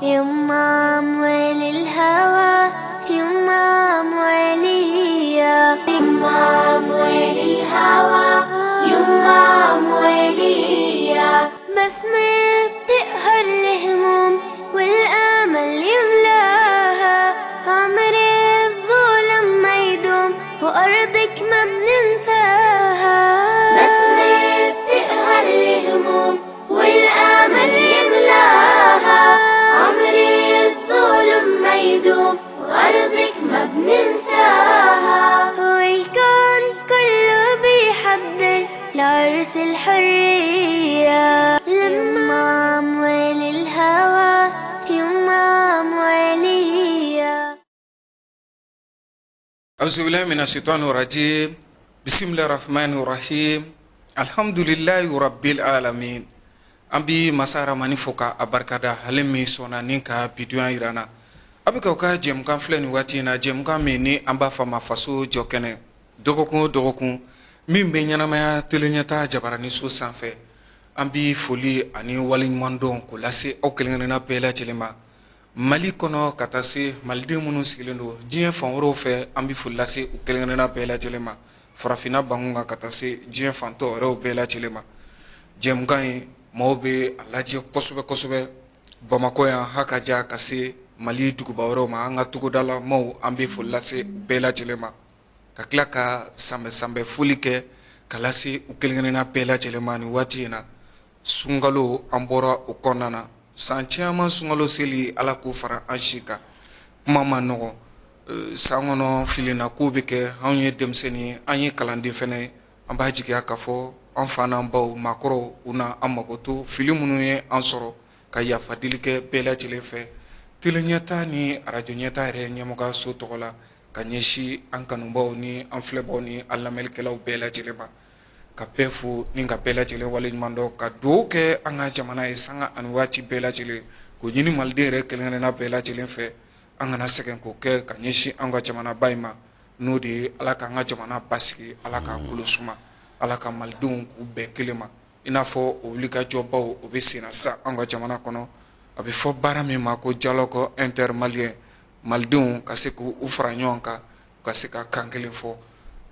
يما أموال الهوى يما أمواليا يما أموال الهوى يما أمواليا بسمة بتقهر الهموم والأمل يملاها عمر الظلم ما يدوم وأرضك ما بننساها بسمة بتقهر الهموم والأمل يملاها عمر الظلم ما يدوم وأرضك ما بننساها والكون كله بيحضر لعرس الحرية لما أموال الهوى يما أموالية. أعوذ بالله من الشيطان الرجيم بسم الله الرحمن الرحيم الحمد لله رب العالمين. An bi masa Ramani fo ka a barikada, ale min sɔnna ni ka biduya yira na. A bɛ k'aw ka jɛmukan filɛ nin waati in na, jɛmukan min ni an b'a fɔ a ma Faso Jɔ Kɛnɛ, dɔgɔkun o dɔgɔkun min bɛ ɲɛnamaya teleɲɛta jabaraniso sanfɛ. An bi foli ani waleɲumandɔn k'o lase aw kelen-kelenna bɛɛ lajɛlen ma Mali kɔnɔ, ka taa se maliden minnu sigilen don diɲɛ fan wɛrɛw fɛ. An bi foli lase u kelen-kelenna bɛɛ lajɛlen ma, farafinna bankun kan, ka taa se diɲɛ fantɔ wɛrɛw bɛɛ lajɛlen ma. Jɛmukan in, maaw bɛ a lajɛ kosɛbɛ kosɛbɛ Bamakɔ yan, ha ka ja ka se Mali duguba wɛrɛw ma. An ka togodala maaw, an bɛ foli lase u bɛɛ lajɛlen ma, ka tila ka sanbɛ sanbɛ foli kɛ ka lase u kelen-kelenna bɛɛ lajɛlen ma nin waati in na. Sunkalo, an bɔra o kɔnɔna na. San caman sunkalo seli, Ala k'o fara an si kan. Kuma ma nɔgɔn, san kɔnɔ filina ko bɛ kɛ. Anw ye denmisɛnnin ye, an ye kalanden fɛnɛ ye. An b'a jigiya k'a fɔ an fa n'an baw maakɔrɔw, u na an makoto fili minnu ye an sɔrɔ, ka yafa deli kɛ bɛɛ lajɛlen fɛ, tele ɲɛta ni arajo ɲɛta yɛrɛ ɲɛmɔgɔso tɔgɔ la, ka ɲɛsin an kanubaw ni an filɛbaw ni an lamɛnnikɛlaw bɛɛ lajɛlen ma, ka bɛɛ fo ni ka bɛɛ lajɛlen waleɲuman dɔn, ka dugawu kɛ an ka jamana ye sanga ani waati bɛɛ lajɛlen, k'o ɲini maliden yɛrɛ kelen-kelenna bɛɛ lajɛlen fɛ, an kana sɛgɛn k'o kɛ ka ɲɛsin an ka jamanaba in ma. N'o de ye Ala k'an ka jamana basigi, Ala k'a kolo suma, Ala ka malidenw k'u bɛn kelen ma. I n'a fɔ o wulikajɔbaw, o bɛ senna sa an ka jamana kɔnɔ. A bɛ fɔ baara min ma ko dialogue intermalien, malidenw ka se k'u fara ɲɔgɔn kan, ka se ka kan kelen fɔ,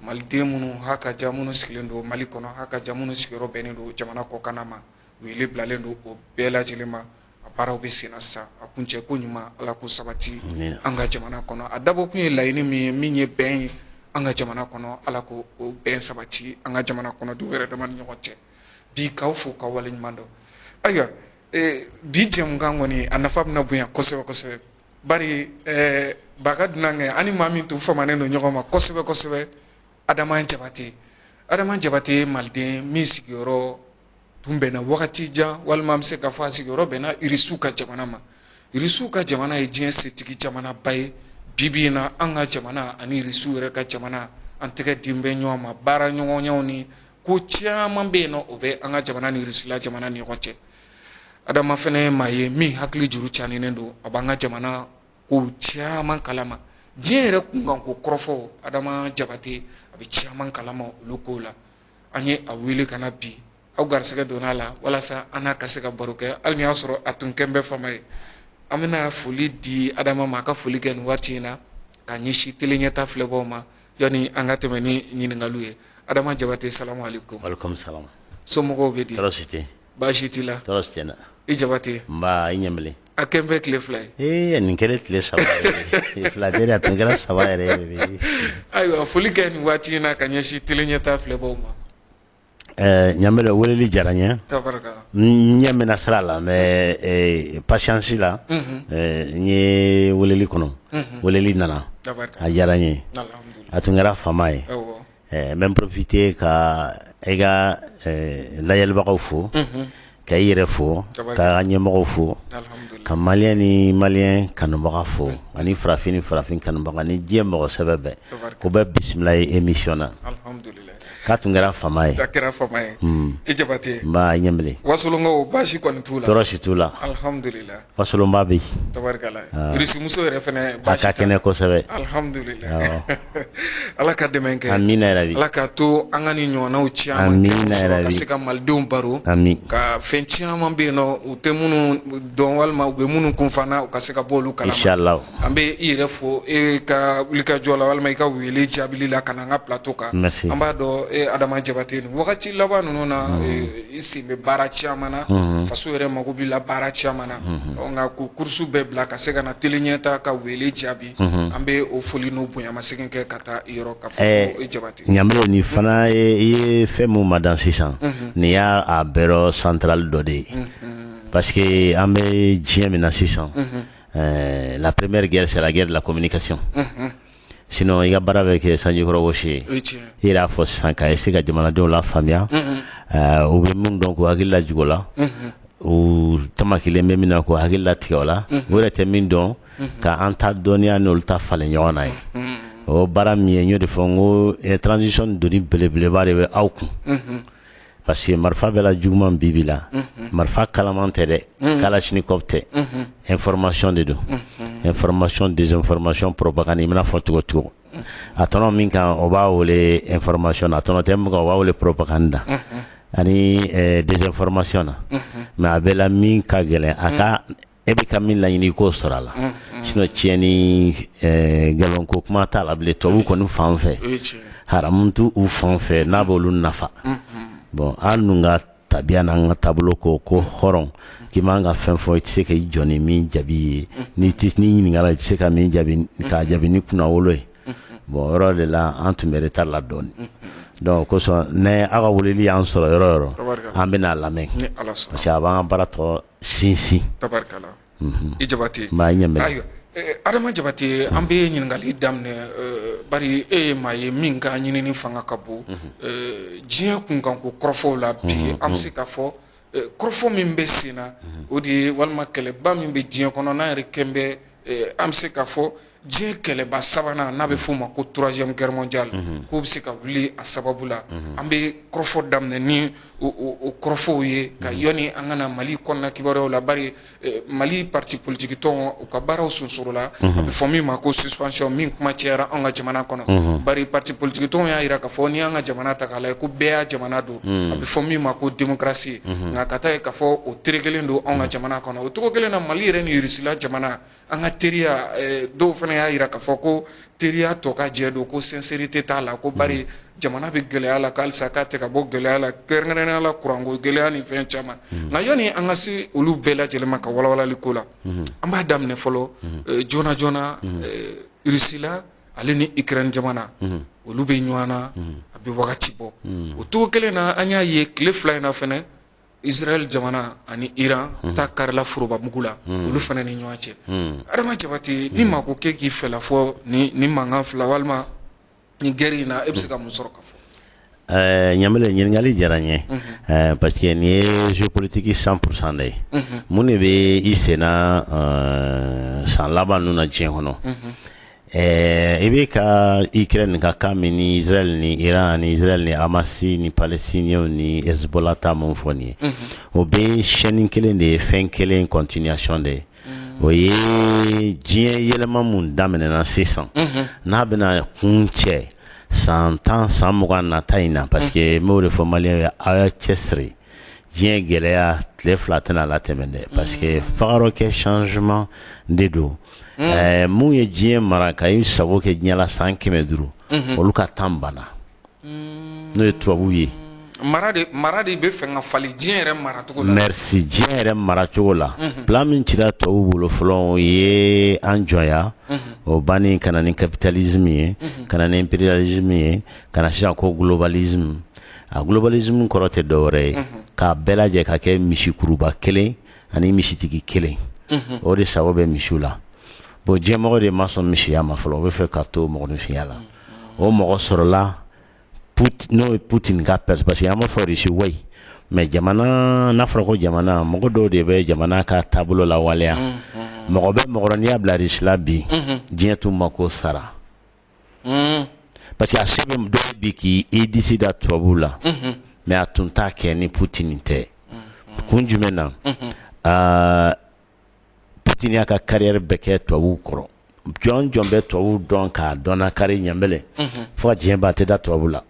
maliden minnu ha ka ja minnu sigilen don Mali kɔnɔ, ha ka ja minnu sigiyɔrɔ bɛnnen don jamana kɔkanna ma. Wele bilalen don o bɛɛ lajɛlen ma. A baaraw bɛ senna sisan. A kuncɛ ko ɲuman, Ala ko sabati an ka jamana kɔnɔ. A dabɔkun ye laɲini min ye, min ye bɛn ye an ka jamana kɔnɔ, Ala ko o bɛn sabati an ka jamana kɔnɔ dugu yɛrɛ dama ni ɲɔgɔn cɛ. Bi, k'aw fo ka waleɲuman dɔn. Ayiwa, bi jɛmukan kɔni, a nafa bɛna bonya kosɛbɛ kosɛbɛ, bari Baka Dunankɛ, ani maa min tun famanen don ɲɔgɔn ma kosɛbɛ kosɛbɛ, Adama Jabate. Adama Jabate ye maliden min sigiyɔrɔ tun bɛnna wagati jan, walima an bɛ se k'a fɔ a sigiyɔrɔ bɛnna Irisiw ka jamana ma. Irisiw ka jamana ye diɲɛ setigi jamanaba ye. Bi bi in na, an ka jamana ani Irisiw yɛrɛ ka jamana, an tɛgɛ den bɛ ɲɔgɔn ma, baara ɲɔgɔnyaw ni ko caman bɛ yen nɔ, o bɛ an ka jamana ni Irisila jamana ni ɲɔgɔn cɛ. Adama fɛnɛ ye maa ye min hakili juru caninen don, a b'an ka jamana ko caman kalama, diɲɛ yɛrɛ kunkanko kɔrɔfɔ. Adama Jabate, a bɛ caman kalama olu kow la. An ye a wele ka na bi, aw garisɛgɛ donna a la, walasa an n'a ka se ka baro kɛ, hali ni y'a sɔrɔ a tun kɛn bɛ fama ye. An bɛna foli di Adama ma, a ka foli kɛ nin waati in na ka ɲɛsin tele ɲɛta filɛbaw ma, yanni an ka tɛmɛ ni ɲininkaliw ye. Adama Jabate, salamu aleykum. Walekum salam. Somɔgɔw bɛ di? Tɔɔrɔ si tɛ. Baasi t'i la? Tɔɔrɔ si tɛ n na. I Jabate. Nba, i ɲɛmile. A kɛn bɛ tile 2 ye. Ee, nin kɛra tile 3 ye, fila tɛ dɛ, a tun kɛra 3 yɛrɛ yɛrɛ de ye. Ayiwa, foli kɛ nin waati in na ka ɲɛsin tele ɲɛta filɛbaw ma. Ɲamele, weleli diyara n ye. Tabarikala. N ɲɛ mɛnna sira la, mais patience la, n ye weleli kɔnɔ. Weleli nana. Tabarikala. A diyara n ye. Alhamdulillah. A tun kɛra fama ye. N bɛ n profiter ka e ka lajɛlibagaw fo, ka i yɛrɛ fo, ka ɲɛmɔgɔw fo, ka malien ni malien kanubaga fo, ani farafin ni farafin kanubaga, ni diɲɛ mɔgɔ sɛbɛ bɛɛ, ko bɛɛ bisimila ye émission na. Alhamdulillah. K'a tun kɛra faama ye. A kɛra faama ye. I Jabate. Nba, i Ɲɛnbele. Wasolonkaw, baasi kɔni t'u la? Tɔɔrɔ si t'u la. Alhamdulillah. Wasolonba bɛ yen. Tabarikala. Irisimuso yɛrɛ fana baasi t'a la? A ka kɛnɛ kosɛbɛ. Alhamdulillah. Ala ka dɛmɛ kɛ. Amina yarabi. Ala k'a to an ka nin ɲɔgɔnnaw caman kɛ. Amina yarabi. Ka se ka malidenw baro. Ami. Ka fɛn caman bɛ yen nɔ, u tɛ minnu dɔn walima u bɛ minnu kunfana, u ka se ka bɔ olu kalama. Inchallah. An bɛ i yɛrɛ fo e ka wulikajɔ la walima i ka wele jaabili la ka na an ka plateau kan. Merci. An b'a dɔn e Adama Jabate, nin wagati laban ninnu na, i sen bɛ baara caman na, faso yɛrɛ mago b'i la baara caman na. Ɔ, nka k'o course bɛɛ bila ka se ka na télé ɲɛta ka wele jaabi, an bɛ o foli n'o bonyamasegin kɛ ka taa i yɔrɔ ka fɔ ko i Jabate. Ɲanbele, nin fana ye, i ye fɛn mun madan sisan, nin y'a a bɛrɔ central dɔ de ye. Parce que an bɛ diɲɛ min na sisan, la première guerre, c'est la guerre de la communication. Sinon i ka baara bɛ kɛ sanjikɔrɔ wɔsi ye. I yɛrɛ y'a fɔ sisan ka essayer ka jamanadenw la faamuya, u bɛ min dɔn k'u hakili lajigin o la, u tamakilen bɛ min na k'u hakili latigɛ o la, u yɛrɛ tɛ min dɔn ka an ta dɔnniya n'olu ta falen ɲɔgɔn na ye. O baara min ye, n y'o de fɔ n ko transition doni belebeleba de bɛ aw kun. Parce que marifa bɛɛ la juguman bi bi la, marifa kalaman tɛ dɛ, kalachnikov tɛ, information de don. Information, désinformation, propagande, i mana fɔ cogo cogo, a tɔnɔ min kan, o b'a wele information na, a tɔnɔ tɛ min kan, o b'a wele propagande ani désinformation na. Mais a bɛɛ la, min ka gɛlɛn, a ka e bɛ ka min laɲini, i k'o sɔrɔ a la. Sinon tiɲɛni, nkalon ko kuma t'a la bilen tubabu kɔni fan fɛ, haramu t'u u fan fɛ n'a b'olu nafa. Bon, an dun ka tabiya n'an ka taabolo ko ko hɔrɔn k'i man ka fɛn fɔ i tɛ se k'i jɔ ni min jaabi ye, n'i tɛ n'i ɲininkala, i tɛ se ka min jaabi k'a jaabi ni kunnawolo ye. Bon, o yɔrɔ de la an tun bɛ retard la dɔɔnin. Donc o kosɔn, ne aw ka weleli y'an sɔrɔ yɔrɔ o yɔrɔ, an bɛna a lamɛn parce que a b'an ka baara tɔ sinsin. Tabarikala, i Jabate. N b'a ɲɛ. Ayiwa, Adama Jabate, an bɛ ɲininkali daminɛ, bari e ye maa ye min ka ɲinini fanga ka bon diɲɛ kunkanko kɔrɔfɔw la. Bi an bɛ se k'a fɔ kɔrɔfɔ min bɛ sen na, o de ye walima kɛlɛba min bɛ diɲɛ kɔnɔ, n'a yɛrɛ kɛn bɛ, an bɛ se k'a fɔ diɲɛ kɛlɛba sabanan, n'a bɛ f'o ma ko troisième guerre mondiale, k'o bɛ se ka wuli a sababu la. An bɛ kɔrɔfɔ daminɛ ni o kɔrɔfɔw ye ka yɔni an ka na Mali kɔnɔna kibaruyaw la, bari Mali parti politique tɔn, u ka baaraw sonsorola, a bɛ fɔ min ma ko suspension, min kuma cayara an ka jamana kɔnɔ, bari parti politique tɔn y'a jira k'a fɔ n'i y'an ka jamana ta k'a lajɛ, ko bɛɛ y'a jamana don, a bɛ fɔ min ma ko démocratie. Nka ka taa ye k'a fɔ o terekelen don anw ka jamana kɔnɔ. O cogo kelen na, Mali yɛrɛ ni Russie jamana, an ka teriya, dɔw fana y'a jira k'a fɔ ko teriya tɔ ka jɛ don, ko sincérité t'a la, ko bari jamana bɛ gɛlɛya la, k'alisa k'a tɛ ka bɔ gɛlɛya la, kɛrɛnkɛrɛnnenya la kuranko gɛlɛya ni fɛn caman. Nka yanni an ka se olu bɛɛ lajɛlen ma ka walawalali ko la, an b'a daminɛ fɔlɔ joona joona, Russie la ale ni Ukraine jamana, olu bɛ ɲɔgɔn na a bɛ wagati bɔ. O cogo kelen na, an y'a ye tile 2 in na fana, Israël jamana ani Iran ta karila forobamugu la olu fana ni ɲɔgɔn cɛ. Adama Jabate, ni maa ko k'e k'i fɛla fɔ ni mankan fila walima ni guerre in na, e bɛ se ka mun sɔrɔ ka fɔ? Ɲamele, ɲininkali diyara n ye, parce que nin ye géopolitique 100% de ye. Mun de bɛ i senna san laban ninnu na diɲɛ kɔnɔ? I bɛ ka Ukraine ka cas min ni Israël ni Iran ni Israël ni Hamas ni Palestiniens ni Hezbollah ta mun fɔ nin ye, o bɛ chaîne kelen de ye, fɛn kelen continuation de ye. O ye diɲɛ yɛlɛma mun daminɛna sisan, n'a bɛna kun cɛ san 10, san 20 nata in na. Parce que n b'o de fɔ maliyɛnw ye, aw y'a cɛsiri, diɲɛ gɛlɛya tile 2 tɛna latɛmɛ dɛ, parce que fagarɔ kɛ changement de don. Mun ye diɲɛ mara ka i sago kɛ diɲɛ la san 500, olu ka temps banna, n'o ye tubabuw ye. Mara de bɛ fɛ ka falen diɲɛ yɛrɛ maracogo la. Merci, diɲɛ yɛrɛ maracogo la. Plan min cira tubabuw bolo fɔlɔ, o ye an jɔnya, o banni ka na ni capitalisme ye, ka na ni impérialisme ye, ka na sisan ko globalisme. A globalisme kɔrɔ tɛ dɔwɛrɛ ye k'a bɛɛ lajɛ ka kɛ misikuruba kelen ani misitigi kelen, o de sago bɛ misiw la. Bon, diɲɛmɔgɔ de ma sɔn misiya ma fɔlɔ, o bɛ fɛ ka to mɔgɔninfinya la. O mɔgɔ sɔrɔla, n'o ye Poutine ka, parce que an b'a fɔ Russie wayi, mais jamana n'a fɔra ko jamana, mɔgɔ dɔw de bɛ jamana ka taabolo lawaleya. Mɔgɔ bɛ mɔgɔ n'i y'a bila Russie la bi, diɲɛ t'u mako sara. Parce que a se bɛ dɔ bi k'i disi da tubabuw la, mais a tun t'a kɛ ni Poutine tɛ. Kun jumɛn na? Poutine y'a ka carrière bɛɛ kɛ tubabuw kɔrɔ. Jɔn jɔn bɛ tubabuw dɔn k'a dɔn kari ɲɛbele, fo ka diɲɛ ban, a tɛ da tubabu la,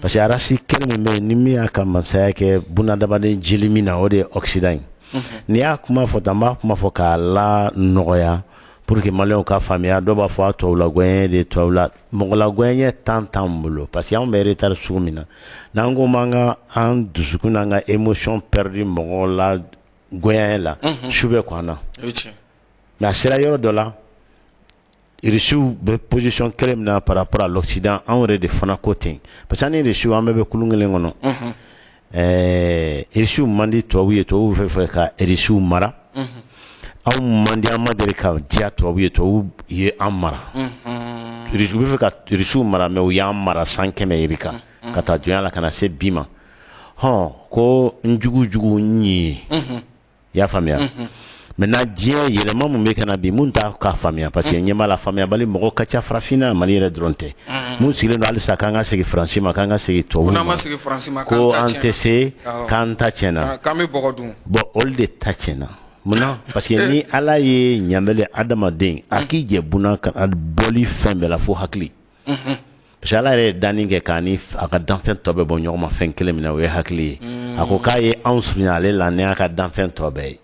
parce que race kelen min bɛ yen ni min y'a ka masaya kɛ bunadamaden jeli min na, o de ye Occident ye. N'i y'a kuma fɔ tan, n b'a kuma fɔ k'a la nɔgɔya pour que maliyɛnw ka faamuya. Dɔw b'a fɔ a tubabula gɛn de, tubabula mɔgɔla gɛn tan t'an bolo, parce que anw bɛ retard sugu min na, n'an ko m'an ka an dusukun n'an ka émotion perdu mɔgɔw la gɛn la, su bɛ ko an na. Mais a sera yɔrɔ dɔ la, Irisiw bɛ position kelen min na par rapport à l'Occident, anw yɛrɛ de fana ko ten, parce que an ni Irisiw, an bɛɛ bɛ kulun kelen kɔnɔ. Irisiw man di tubabu ye, tubabuw fɛ fɛ ka Irisiw mara. Anw man di, an ma deli ka diya tubabu ye, tubabu ye an mara. Irisiw bɛ fɛ ka Irisiw mara, mais u y'an mara san 100 yirika ka taa jɔnya la ka na se bi ma. Hɔn, ko n jugu jugu n ye, i y'a faamuya? Maintenant, diɲɛ yɛlɛma mun bɛ ka na bi, mun t'a ka faamuya, parce que ɲɛ b'a la, faamuyabali mɔgɔ ka ca farafinna, Mali yɛrɛ dɔrɔn tɛ. Mun sigilen don halisa k'an ka segin Faransi ma, k'an ka segin tubabuw ma, ko an tɛ se, k'an ta tiɲɛna. K'an bɛ bɔgɔ dun. Bon, olu de ta tiɲɛna. Munna? Parce que ni Ala ye ɲanbele adamaden, a k'i jɛ buna ka bɔli fɛn bɛɛ la fo hakili, parce que Ala yɛrɛ ye danni kɛ k'a ni a ka danfɛn tɔ bɛɛ bɔ ɲɔgɔn ma fɛn kelen min na, o ye hakili ye. A ko k'a ye anw surunya ale la ni a ka danfɛn tɔ bɛɛ ye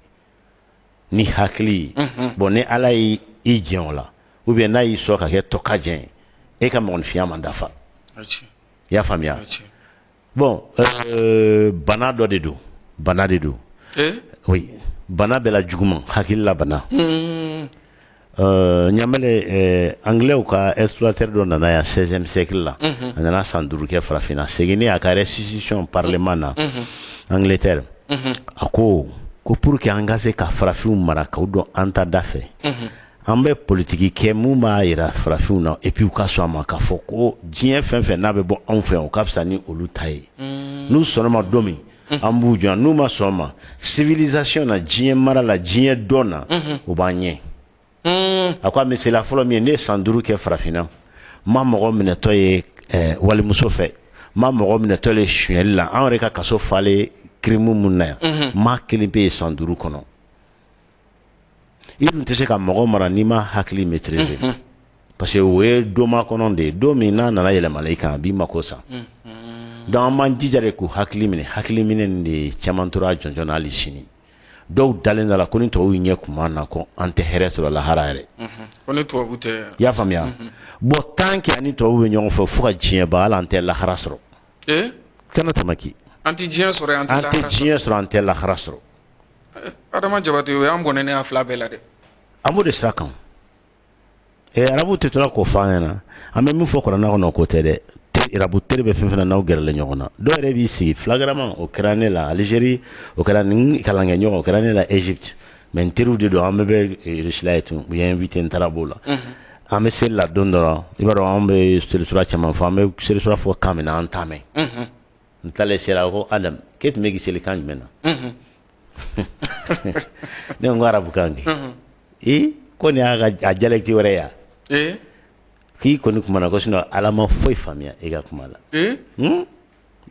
ni hakili ye. Bon, ni Ala ye i jɛn o la, ou bien n'a y'i sɔn ka kɛ tɔ ka jɛn ye, e ka mɔgɔninfinya ma dafa. I y'a faamuya? Bon, bana dɔ de don, bana de don. Oui, bana bɛɛ la juguman, hakilila bana. Ɲamɛlɛ, anglais ka explorateur dɔ nana yan 16e siècle la. A nana san 5 kɛ farafinna. Seginni a ka restitution parlement na Angleterre, a ko ko pour que an ka se ka farafinw mara k'u dɔn an ta da fɛ, an bɛ politiki kɛ mun b'a yira farafinw na, et puis u ka sɔn a ma k'a fɔ ko diɲɛ fɛn fɛn n'a bɛ bɔ anw fɛ yan, o ka fisa ni olu ta ye. N'u sɔnna ma don min, an b'u jɔ. N'u ma sɔn ma, civilisation na, diɲɛ mara la, diɲɛ dɔn na, o b'an ɲɛ. A ko a misaliya fɔlɔ min ye, ne ye san 5 kɛ farafinna, n ma mɔgɔ minɛtɔ ye walimuso fɛ, n ma mɔgɔ minɛtɔ ye sonyɛli la. An yɛrɛ ka kaso falen crime mun na yan, n ma kelen pe ye san 5 kɔnɔ. I dun tɛ se ka mɔgɔ mara n'i ma hakili maîtriser, parce que o ye donma kɔnɔ de ye. Don min n'a nana yɛlɛma i kan, a b'i mako sa. Donc an b'an jija de k'u hakili minɛ. Hakili minɛ nin de ye caman tora jɔnjɔn na hali sini. Dɔw dalen da la ko ni tubabuw ɲɛ kun b'an na, ko an tɛ hɛrɛ sɔrɔ lahara yɛrɛ. Ko ni tubabu tɛ. I y'a faamuya? Bon, tant que ani tubabu bɛ ɲɔgɔn fɛ, fo ka diɲɛ ban, hali an tɛ lahara sɔrɔ. Kana tamaki. An tɛ diɲɛ sɔrɔ, an tɛ an tɛ diɲɛ sɔrɔ, an tɛ lahara sɔrɔ. Adama Jabate, o y'an bɔnɛ ne fila bɛɛ la dɛ. An b'o de sira kan. Arabu tɛ tora k'o fɔ an ɲɛna. An bɛ min fɔ kuranɛ kɔnɔ, k'o tɛ dɛ. Arabu teri bɛ fɛn fɛn na, n'aw gɛrɛla ɲɔgɔn na, dɔw yɛrɛ b'i sigi flagramment. O kɛra ne la Algérie, o kɛra ni kalankɛ ɲɔgɔn, o kɛra ne la Égypte. Mais n teriw de don, an bɛɛ bɛ Russie la ye tun, u ye invité, n taara b'o la. An bɛ seli la don dɔ la, i b'a dɔn, an bɛ selisura caman fɔ, an bɛ selisura fɔ kan min na, an t'a mɛn. N taalen sera, ko Adam, k'e tun bɛ k'i seli kan jumɛn na? Ne ko arabukan kɛ. Ee, ko nin y'a ka a dialecte wɛrɛ ya. K'i kɔni kumana ko sinon Ala ma foyi faamuya e ka kuma la.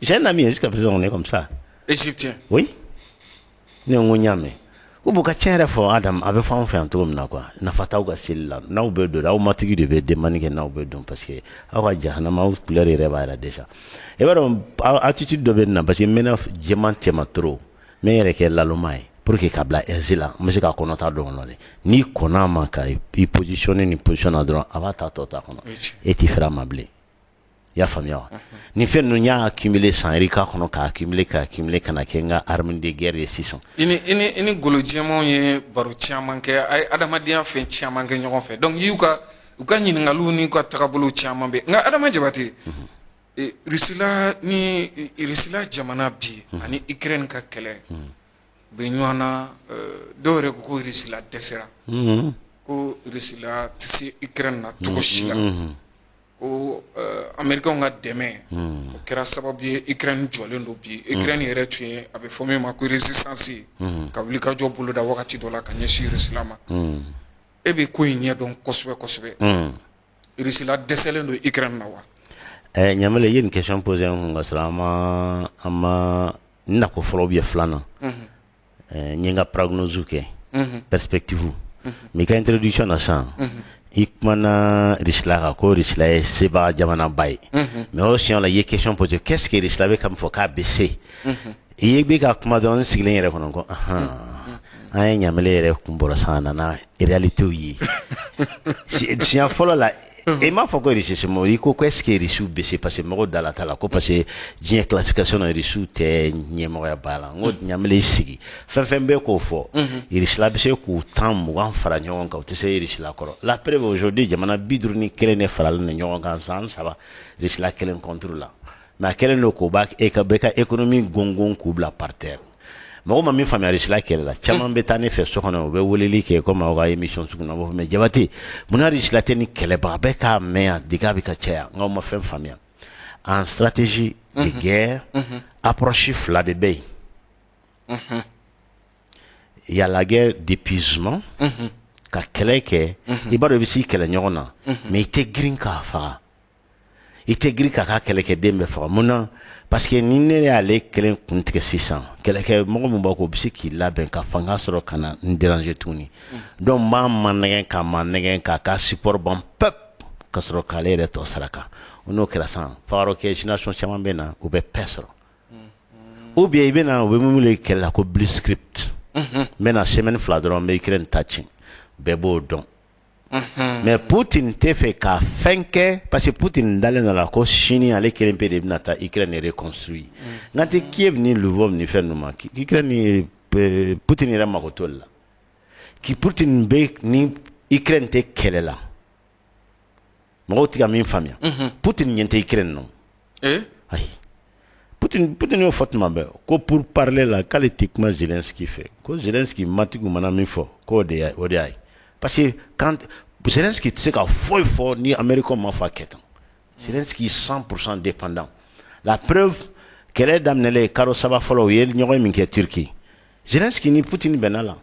J'ai un ami, jusqu'à présent on est comme ça. Égyptien? Oui. Ne ko n y'a mɛn. Ko bon, ka tiɲɛ yɛrɛ fɔ Adam, a bɛ fɔ anw fɛ yan cogo min na quoi, nafa t'aw ka seli la. N'aw bɛ don, aw matigi de bɛ demande kɛ n'aw bɛ don, parce que aw ka jahanama, aw couleur yɛrɛ b'a yɛrɛ déjà. I b'a dɔn, attitude dɔ bɛ nin na, parce que n mɛnna jɛman cɛma trop, n bɛ n yɛrɛ kɛ laloma ye pour que ka bila aise la, n bɛ se ka kɔnɔta dɔ kɔnɔ dɛ. N'i kɔnna a ma ka i positionner nin position na dɔrɔn, a b'a ta tɔ ta kɔnɔ, e t'i fɛrɛ a ma bilen. I y'a faamuya wa? Nin fɛn ninnu, n y'a accumuler san yirika kɔnɔ, k'a accumuler, k'a accumuler, ka na kɛ n ka arme de guerre ye sisan. I ni golo jɛmanw ye baro caman kɛ, a ye adamadenya fɛn caman kɛ ɲɔgɔn fɛ, donc i y'u ka u ka ɲininkaliw n'u ka tagabolow caman bɛ. Nka Adama Jabate, Rusila ni Rusila jamana bi ani Ukraine ka kɛlɛ u bɛ ɲɔgɔn na. Dɔw yɛrɛ ko ko Rusila dɛsɛra, ko Rusila tɛ se Ukraine na cogo si la, ko Américains ka dɛmɛ, o kɛra sababu ye Ukraine jɔlen don bi. Ukraine yɛrɛ tun ye, a bɛ fɔ min ma ko résistance, ka wuli ka jɔ boloda wagati dɔ la ka ɲɛsin Rusila ma. E bɛ ko in ɲɛdɔn kosɛbɛ kosɛbɛ. Russie la dɛsɛlen don Ukraine na wa? Ɲamele, i ye nin question posé n kun ka sɔrɔ an ma n nako fɔlɔ ou bien filanan. N ye n ka prognose kɛ, perspective. Mais i ka introduction na sisan, i kumana Russie la kan ko Russie la ye sebaga jamanaba ye. Mais o siɲɛ la, i ye question posé: qu'est-ce que Russie la bɛ ka min fɔ k'a bɛ se? I ye bɛ ka kuma dɔrɔn, n sigilen yɛrɛ kɔnɔ ko ahan, an ye Ɲamele yɛrɛ kun bɔra sisan, a nana réalité ye. Siɲɛ fɔlɔ la, i m'a fɔ ko Russie somɔgɔw, i ko est-ce que Russie bɛ se, parce que mɔgɔw dala t'a la ko parce que diɲɛ classification na, Russie tɛ ɲɛmɔgɔya ba la. N ko Ɲamele, i sigi, fɛn fɛn bɛ k'o fɔ, Russie la bɛ se k'u 10, 20 fara ɲɔgɔn kan, u tɛ se Russie la kɔrɔ. La preuve, aujourd'hui, jamana 51 de faralen don ɲɔgɔn kan san 3 Russie la kelen contre la, mais a kɛlen don k'o b'a e ka bɛɛ ka économie gongon k'u bila par terre. Mɔgɔ ma min faamuya Russie la kɛlɛ la, caman bɛ taa ne fɛ so kɔnɔ, u bɛ weleli kɛ komi aw ka émission sugu na, u b'a fɔ: mais Jabate, munna Russie la tɛ ni kɛlɛbaga bɛɛ k'a mɛn yan, dégâts bɛ ka caya? N k'aw ma fɛn faamuya. En stratégie de guerre, approche fila de bɛ yen. Il y a la guerre d'épuisement, ka kɛlɛ kɛ, i b'a dɔn i bɛ s'i kɛlɛ ɲɔgɔn na, mais i tɛ girin k'a faga, i tɛ girin k'a ka kɛlɛkɛden bɛɛ faga. Mun na? Parce que ni ne y'ale kelen kun tigɛ sisan, kɛlɛkɛ mɔgɔ min b'a kɔ, o bɛ se k'i labɛn ka fanga sɔrɔ ka na n déranger tuguni. Donc n b'a manɛgɛn k'a manɛgɛn k'a ka support ban pep, ka sɔrɔ k'ale yɛrɛ tɔ saraka. N'o kɛra sisan, fagayɔrɔ kɛ nation caman bɛ na, u bɛ paix sɔrɔ. Ou bien i bɛ na, u bɛ mun wele kɛlɛ la ko blitzkrieg: n bɛ na semaine 2 dɔrɔn, n bɛ Ukraine ta tiɲɛ, bɛɛ b'o dɔn. Mais Poutine tɛ fɛ ka fɛn kɛ, parce que Poutine dalen dɔ la ko sini ale kelen pe de bɛna taa Ukraine reconstruire. N tɛ Kiev ni Lvov ni fɛn ninnu ma, Ukraine ni Poutine yɛrɛ mako t'olu la. Ki Poutine bɛ ni Ukraine tɛ kɛlɛ la, mɔgɔw tɛ ka min faamuya, Poutine ɲɛ tɛ Ukraine nɔ. Ayi, Poutine y'o fɔ tuma bɛɛ ko pour parler la, k'ale tɛ kuma Zelensky fɛ, ko Zelensky matigiw mana min fɔ, k'o de y'a o de y'a ye, parce que quand Zelensky tɛ se ka foyi fɔ ni Américain ma fɔ a kɛ tan. Zelensky 100% dépendant. La preuve, kɛlɛ daminɛlen kalo 3 fɔlɔ, u ye ɲɔgɔn min kɛ Turquie, Zelensky ni Poutine bɛnna la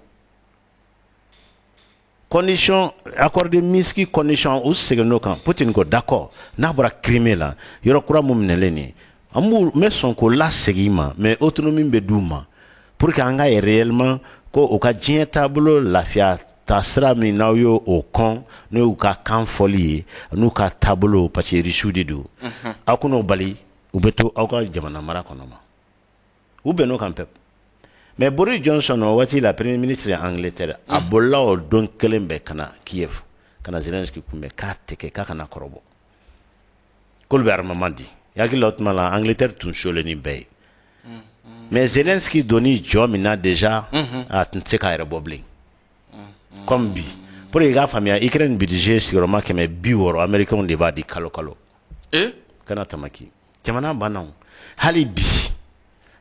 condition, accord de Minsk condition, u seginn'o kan. Poutine ko d'accord, n'a bɔra Crimée la, yɔrɔ kura mun minɛlen nin ye, an b'u n bɛ sɔn k'o lasegin i ma, mais autonomie bɛ d'u ma pour que an ka ye réellement ko u ka diɲɛ taabolo lafiya taasira min n'aw y'o o kɔn, n'o y'u ka kan fɔli ye n'u ka taabolo, parce que Rusiw de don, aw kan'o bali, u bɛ to aw ka jamana mara kɔnɔ ma. U bɛnn'o kan pep. Mais Boris Johnson, o waati la premier ministre Angleterre, a bolila o don kelen bɛɛ ka na Kiev, ka na Zelensky kunbɛn, k'a tɛ kɛ, k'a kana kɔrɔbɔ, k'olu bɛ armement di. I hakili la, o tuma la Angleterre tun solen ni bɛɛ ye, mais Zelensky donni jɔ min na déjà, a tun tɛ se k'a yɛrɛ bɔ bilen. Comme bi, pour que i k'a faamuya, Ukraine budget sigiyɔrɔma 160, Américains de b'a di kalo kalo. Kana tamaki, jamana banna o. Hali bi,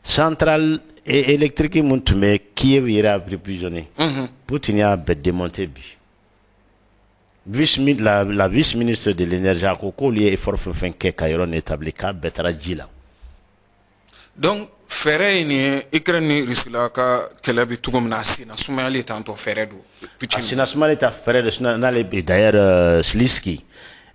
centrale électrique mun tun bɛ Kiev yɛrɛ approvisionné, Poutine y'a bɛɛ démonté bi. La vice-ministre de l'énergie a ko k'olu ye effort fɛn fɛn kɛ ka yɔrɔ nin établi, k'a bɛɛ taara ji la. Donc fɛɛrɛ ye nin ye, Ukraine ni Russie la ka kɛlɛ bɛ cogo min na, a senna sumayali tantɔ fɛɛrɛ don. A senna sumali ta fɛɛrɛ de sinon n'ale. D'ailleurs, Zelensky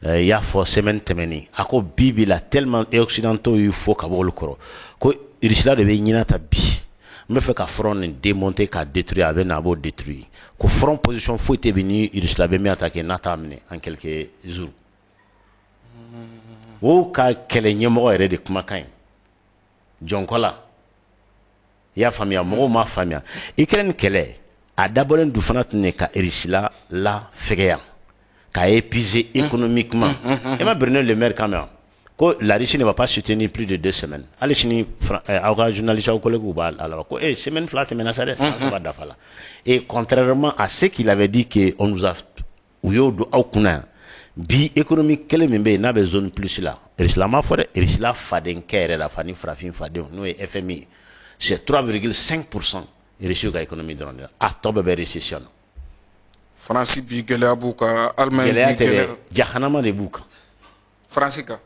y'a fɔ semaine tɛmɛnen, a ko bi bi la, tellement occidentaux y'u fɔ ka bɔ olu kɔrɔ, ko Russie la de bɛ ɲinan ta bi, n bɛ fɛ ka front nin démonter k'a détruire, a bɛ na, a b'o détruire, ko front position foyi tɛ bi ni Russie la bɛ min attaquer n'a t'a minɛ en quelques jours. O ka kɛlɛ ɲɛmɔgɔ yɛrɛ de kumakan ye jɔnkɔla, i y'a faamuya? Mɔgɔw m'a faamuya. Ukraine kɛlɛ a dabɔlen du fana tun de ka Russie la la fɛgɛya, k'a épuiser économiquement. E ma Bruno Le Maire kan mɛn ko la Russie ne va pas soutenir plus de 2 semaines? Hali sini, aw ka journaliste, aw collègues b'a la ko eh, semaine 2 tɛmɛna sa dɛ, san 3 dafa la. Et contrairement à ce qu'il avait dit que on nous a, u y'o don aw kunna yan bi, économie kelen min bɛ yen n'a bɛ zone plus la, Russie la m'a fɔ dɛ, Russie la fadenkɛ yɛrɛ la, fa ni farafin fadenw, n'o ye FMI, c'est 3,5% Russie ka économie dɔrɔn de la, a tɔ bɛɛ bɛ récession na. Faransi bi gɛlɛya b'u kan, Allemagne gɛlɛya bi tɛ dɛ, gɛlɛya. Jahanama de b'u kan. Faransi kan.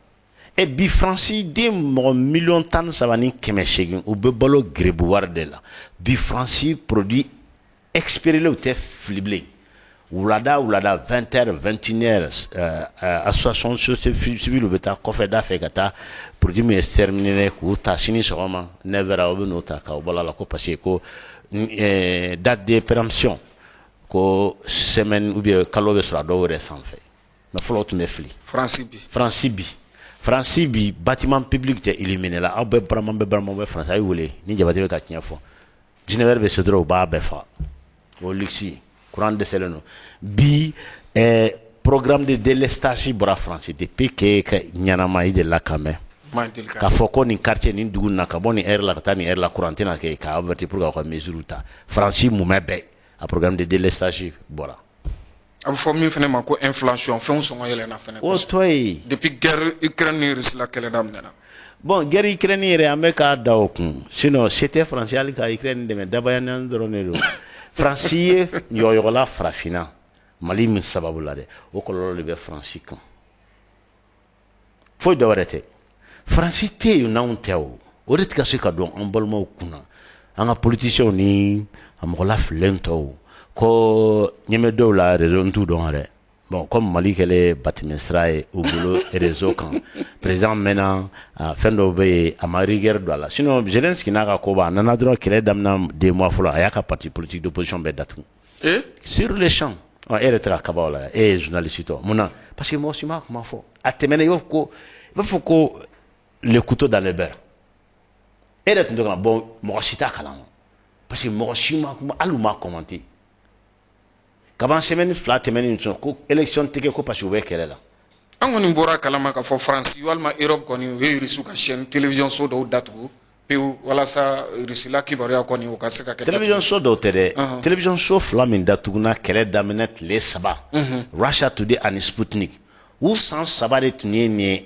E bi, Faransi den mɔgɔ miliyɔn 13 ni 800, u bɛ balo gerebu wari de la bi. Faransi produit expiré tɛ fili bilen. Wulada wulada, 20 heures, 21 heures, association société civile bɛ taa kɔfɛda fɛ ka taa produit min exterminé k'u ta. Sini sɔgɔma 9 heures, aw bɛ n'o ta k'aw bɔ a la, ko parce que ko date de péremption, ko semaine ou bien kalo bɛ sɔrɔ a dɔw yɛrɛ sanfɛ. Mais fɔlɔ, o tun bɛ fili. Faransi bi? Faransi bi, Faransi bi, bâtiment public tɛ illuminé la. Aw bɛɛ barama bɛ, barama bɛ Faransi. A ye wele ni Jabate bɛ ka tiɲɛ fɔ. 19 heures bɛ se dɔrɔn, u b'a bɛɛ faga. O luxe courant dɛsɛlen don bi. Programme de délestage bɔra Faransi depuis que ka ɲanama i delila ka mɛn k'a fɔ ko nin quartier, nin dugu na, ka bɔ nin heure la ka taa nin heure la, courant tɛna kɛ, k'a avertir pour k'aw ka mesure ta. Faransi mumɛ bɛɛ, a programme de délestage bɔra. A bɛ fɔ min fana ma ko inflation, fɛnw sɔngɔ yɛlɛnna fɛnɛ. O tɔ ye. Depuis guerre Ukraine ni Russie la kɛlɛ daminɛna. Bon, guerre Ukraine yɛrɛ, an bɛ k'a da o kun. Sinon c'était Faransi hali ka Ukraine dɛmɛ, dabayani dɔrɔn de don. Faransi ye ɲɔgɔyɔgɔla farafinna Mali min sababu la dɛ, o kɔlɔlɔ de bɛ Faransi kan, foyi dɔ wɛrɛ tɛ. Faransi tɛ yen n'anw tɛ. O o de tɛ ka se ka don an balimaw kunna, an ka politiciens ni a mɔgɔ lafililen tɔw ko ɲɛmɛ dɔw la réseau n t'u dɔn yɛrɛ. Bon, comme Mali kɛlen batɛmɛ ye u bolo réseau kan, président mɛnna, fɛn dɔw bɛ yen, a ma rigueur don a la. Sinon Zelensky n'a ka koba, a nana dɔrɔn, kɛlɛ daminɛ 2 mois fɔlɔ, a y'a ka parti politique d'opposition bɛɛ datugu sur le champ. E yɛrɛ tɛ ka kaba o la, e ye journaliste tɔ mun na? Parce que mɔgɔ si m'a kuma fɔ. A tɛmɛna, i b'a fɔ ko le couteau dans le beurre. E yɛrɛ tun tɛ ka bɔn, mɔgɔ si t'a kalama, parce que mɔgɔ si ma kuma, hali u ma commenter. Kaban semaine 2 tɛmɛnen sɔn ko élection tɛ kɛ, ko parce que u bɛ kɛlɛ la. An kɔni bɔra kalama k'a fɔ Faransi walima Europe kɔni, u ye Russe ka chaîne télévision so dɔw datugu pewu walasa Russie la kibaruya kɔni, o ka se ka kɛ. Télévision so dɔw tɛ dɛ, télévision so fila min datuguna kɛlɛ daminɛ tile 3, Russia Today ani Sputnik. U san 3 de tun ye nin ye,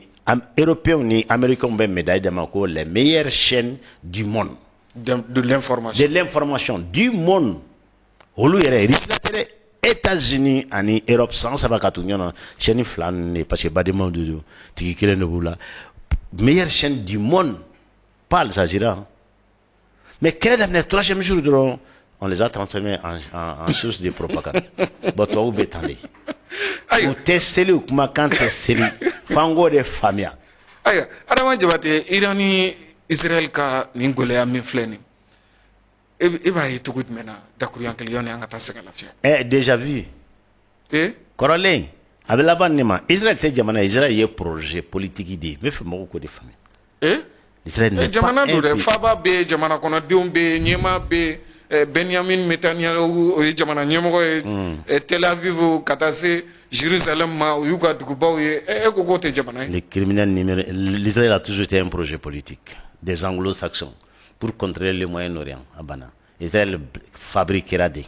Européens ni Américains bɛ médaille d'a ma ko les meilleures chaînes du monde. De l'information. De l'information du monde. Olu yɛrɛ, Russie la tɛ dɛ, États-Unis ani Europe, san 3 ka tugu ɲɔgɔn na, chaîne fila ninnu de, parce que badenmaw de don, tigi kelen de b'u la, meilleure chaîne du monde, pas Al Jazeera. Mais kɛlɛ daminɛ troisième jour dɔrɔn, on les a transformés en source de propagande. Bon, tubabuw bɛ tan de, u tɛ seli, u kumakan tɛ seli, f'an k'o de faamuya. Ayiwa, Adama Jabate, Iran ni Israël ka nin gɛlɛya min filɛ nin, e b'a ye cogo jumɛn na? Dakuruyan kelen yanni an ka taa sɛgɛn lafiya. Ɛ, déjà vu. Kɔrɔlen a bɛ laban nin ma. Israël tɛ jamana, Israël ye projet politique de ye. N bɛ fɛ mɔgɔw k'o de faamuya. Israël n'est pas Jamana don dɛ, faaba bɛ yen, jamana kɔnɔdenw bɛ yen, ɲɛmaa bɛ yen, Benyamin Netanyahu, o ye jamana ɲɛmɔgɔ ye. Tel Aviv ka taa se Jérusalem ma, o y'u ka dugubaw ye. E ko k'o tɛ jamana ye? Les criminels numéro, l'Israël a toujours été un projet politique des Anglo-Saxons pour contrôler le Moyen-Orient. A banna. Israël fabriquera de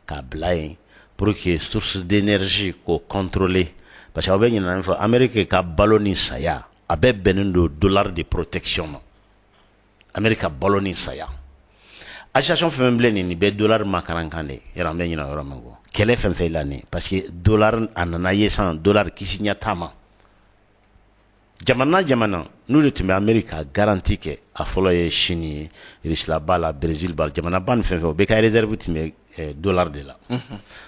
k'a bila yen pour que source d'énergie k'o contrôler, parce que aw bɛ ɲinɛ min fɔ, Amérique ka balo ni saya, a bɛɛ bɛnnen don dollar de protection ma. Amérique ka balo ni saya, association fɛn fɛn filɛ nin, nin bɛɛ dollar makarankan de yɛrɛ. An bɛ ɲinɛ yɔrɔ min kɔ, kɛlɛ fɛn fɛn la nin, parce que dollar a nana ye sisan, dollar kisi ɲɛ t'a ma. Jamana jamana n'u de tun bɛ Amérique ka garantie kɛ, a fɔlɔ ye Chine ye, Russie b'a la, Brésil b'a la, jamana ba ni fɛn fɛn, o bɛɛ ka réserve tun bɛ dollar de la.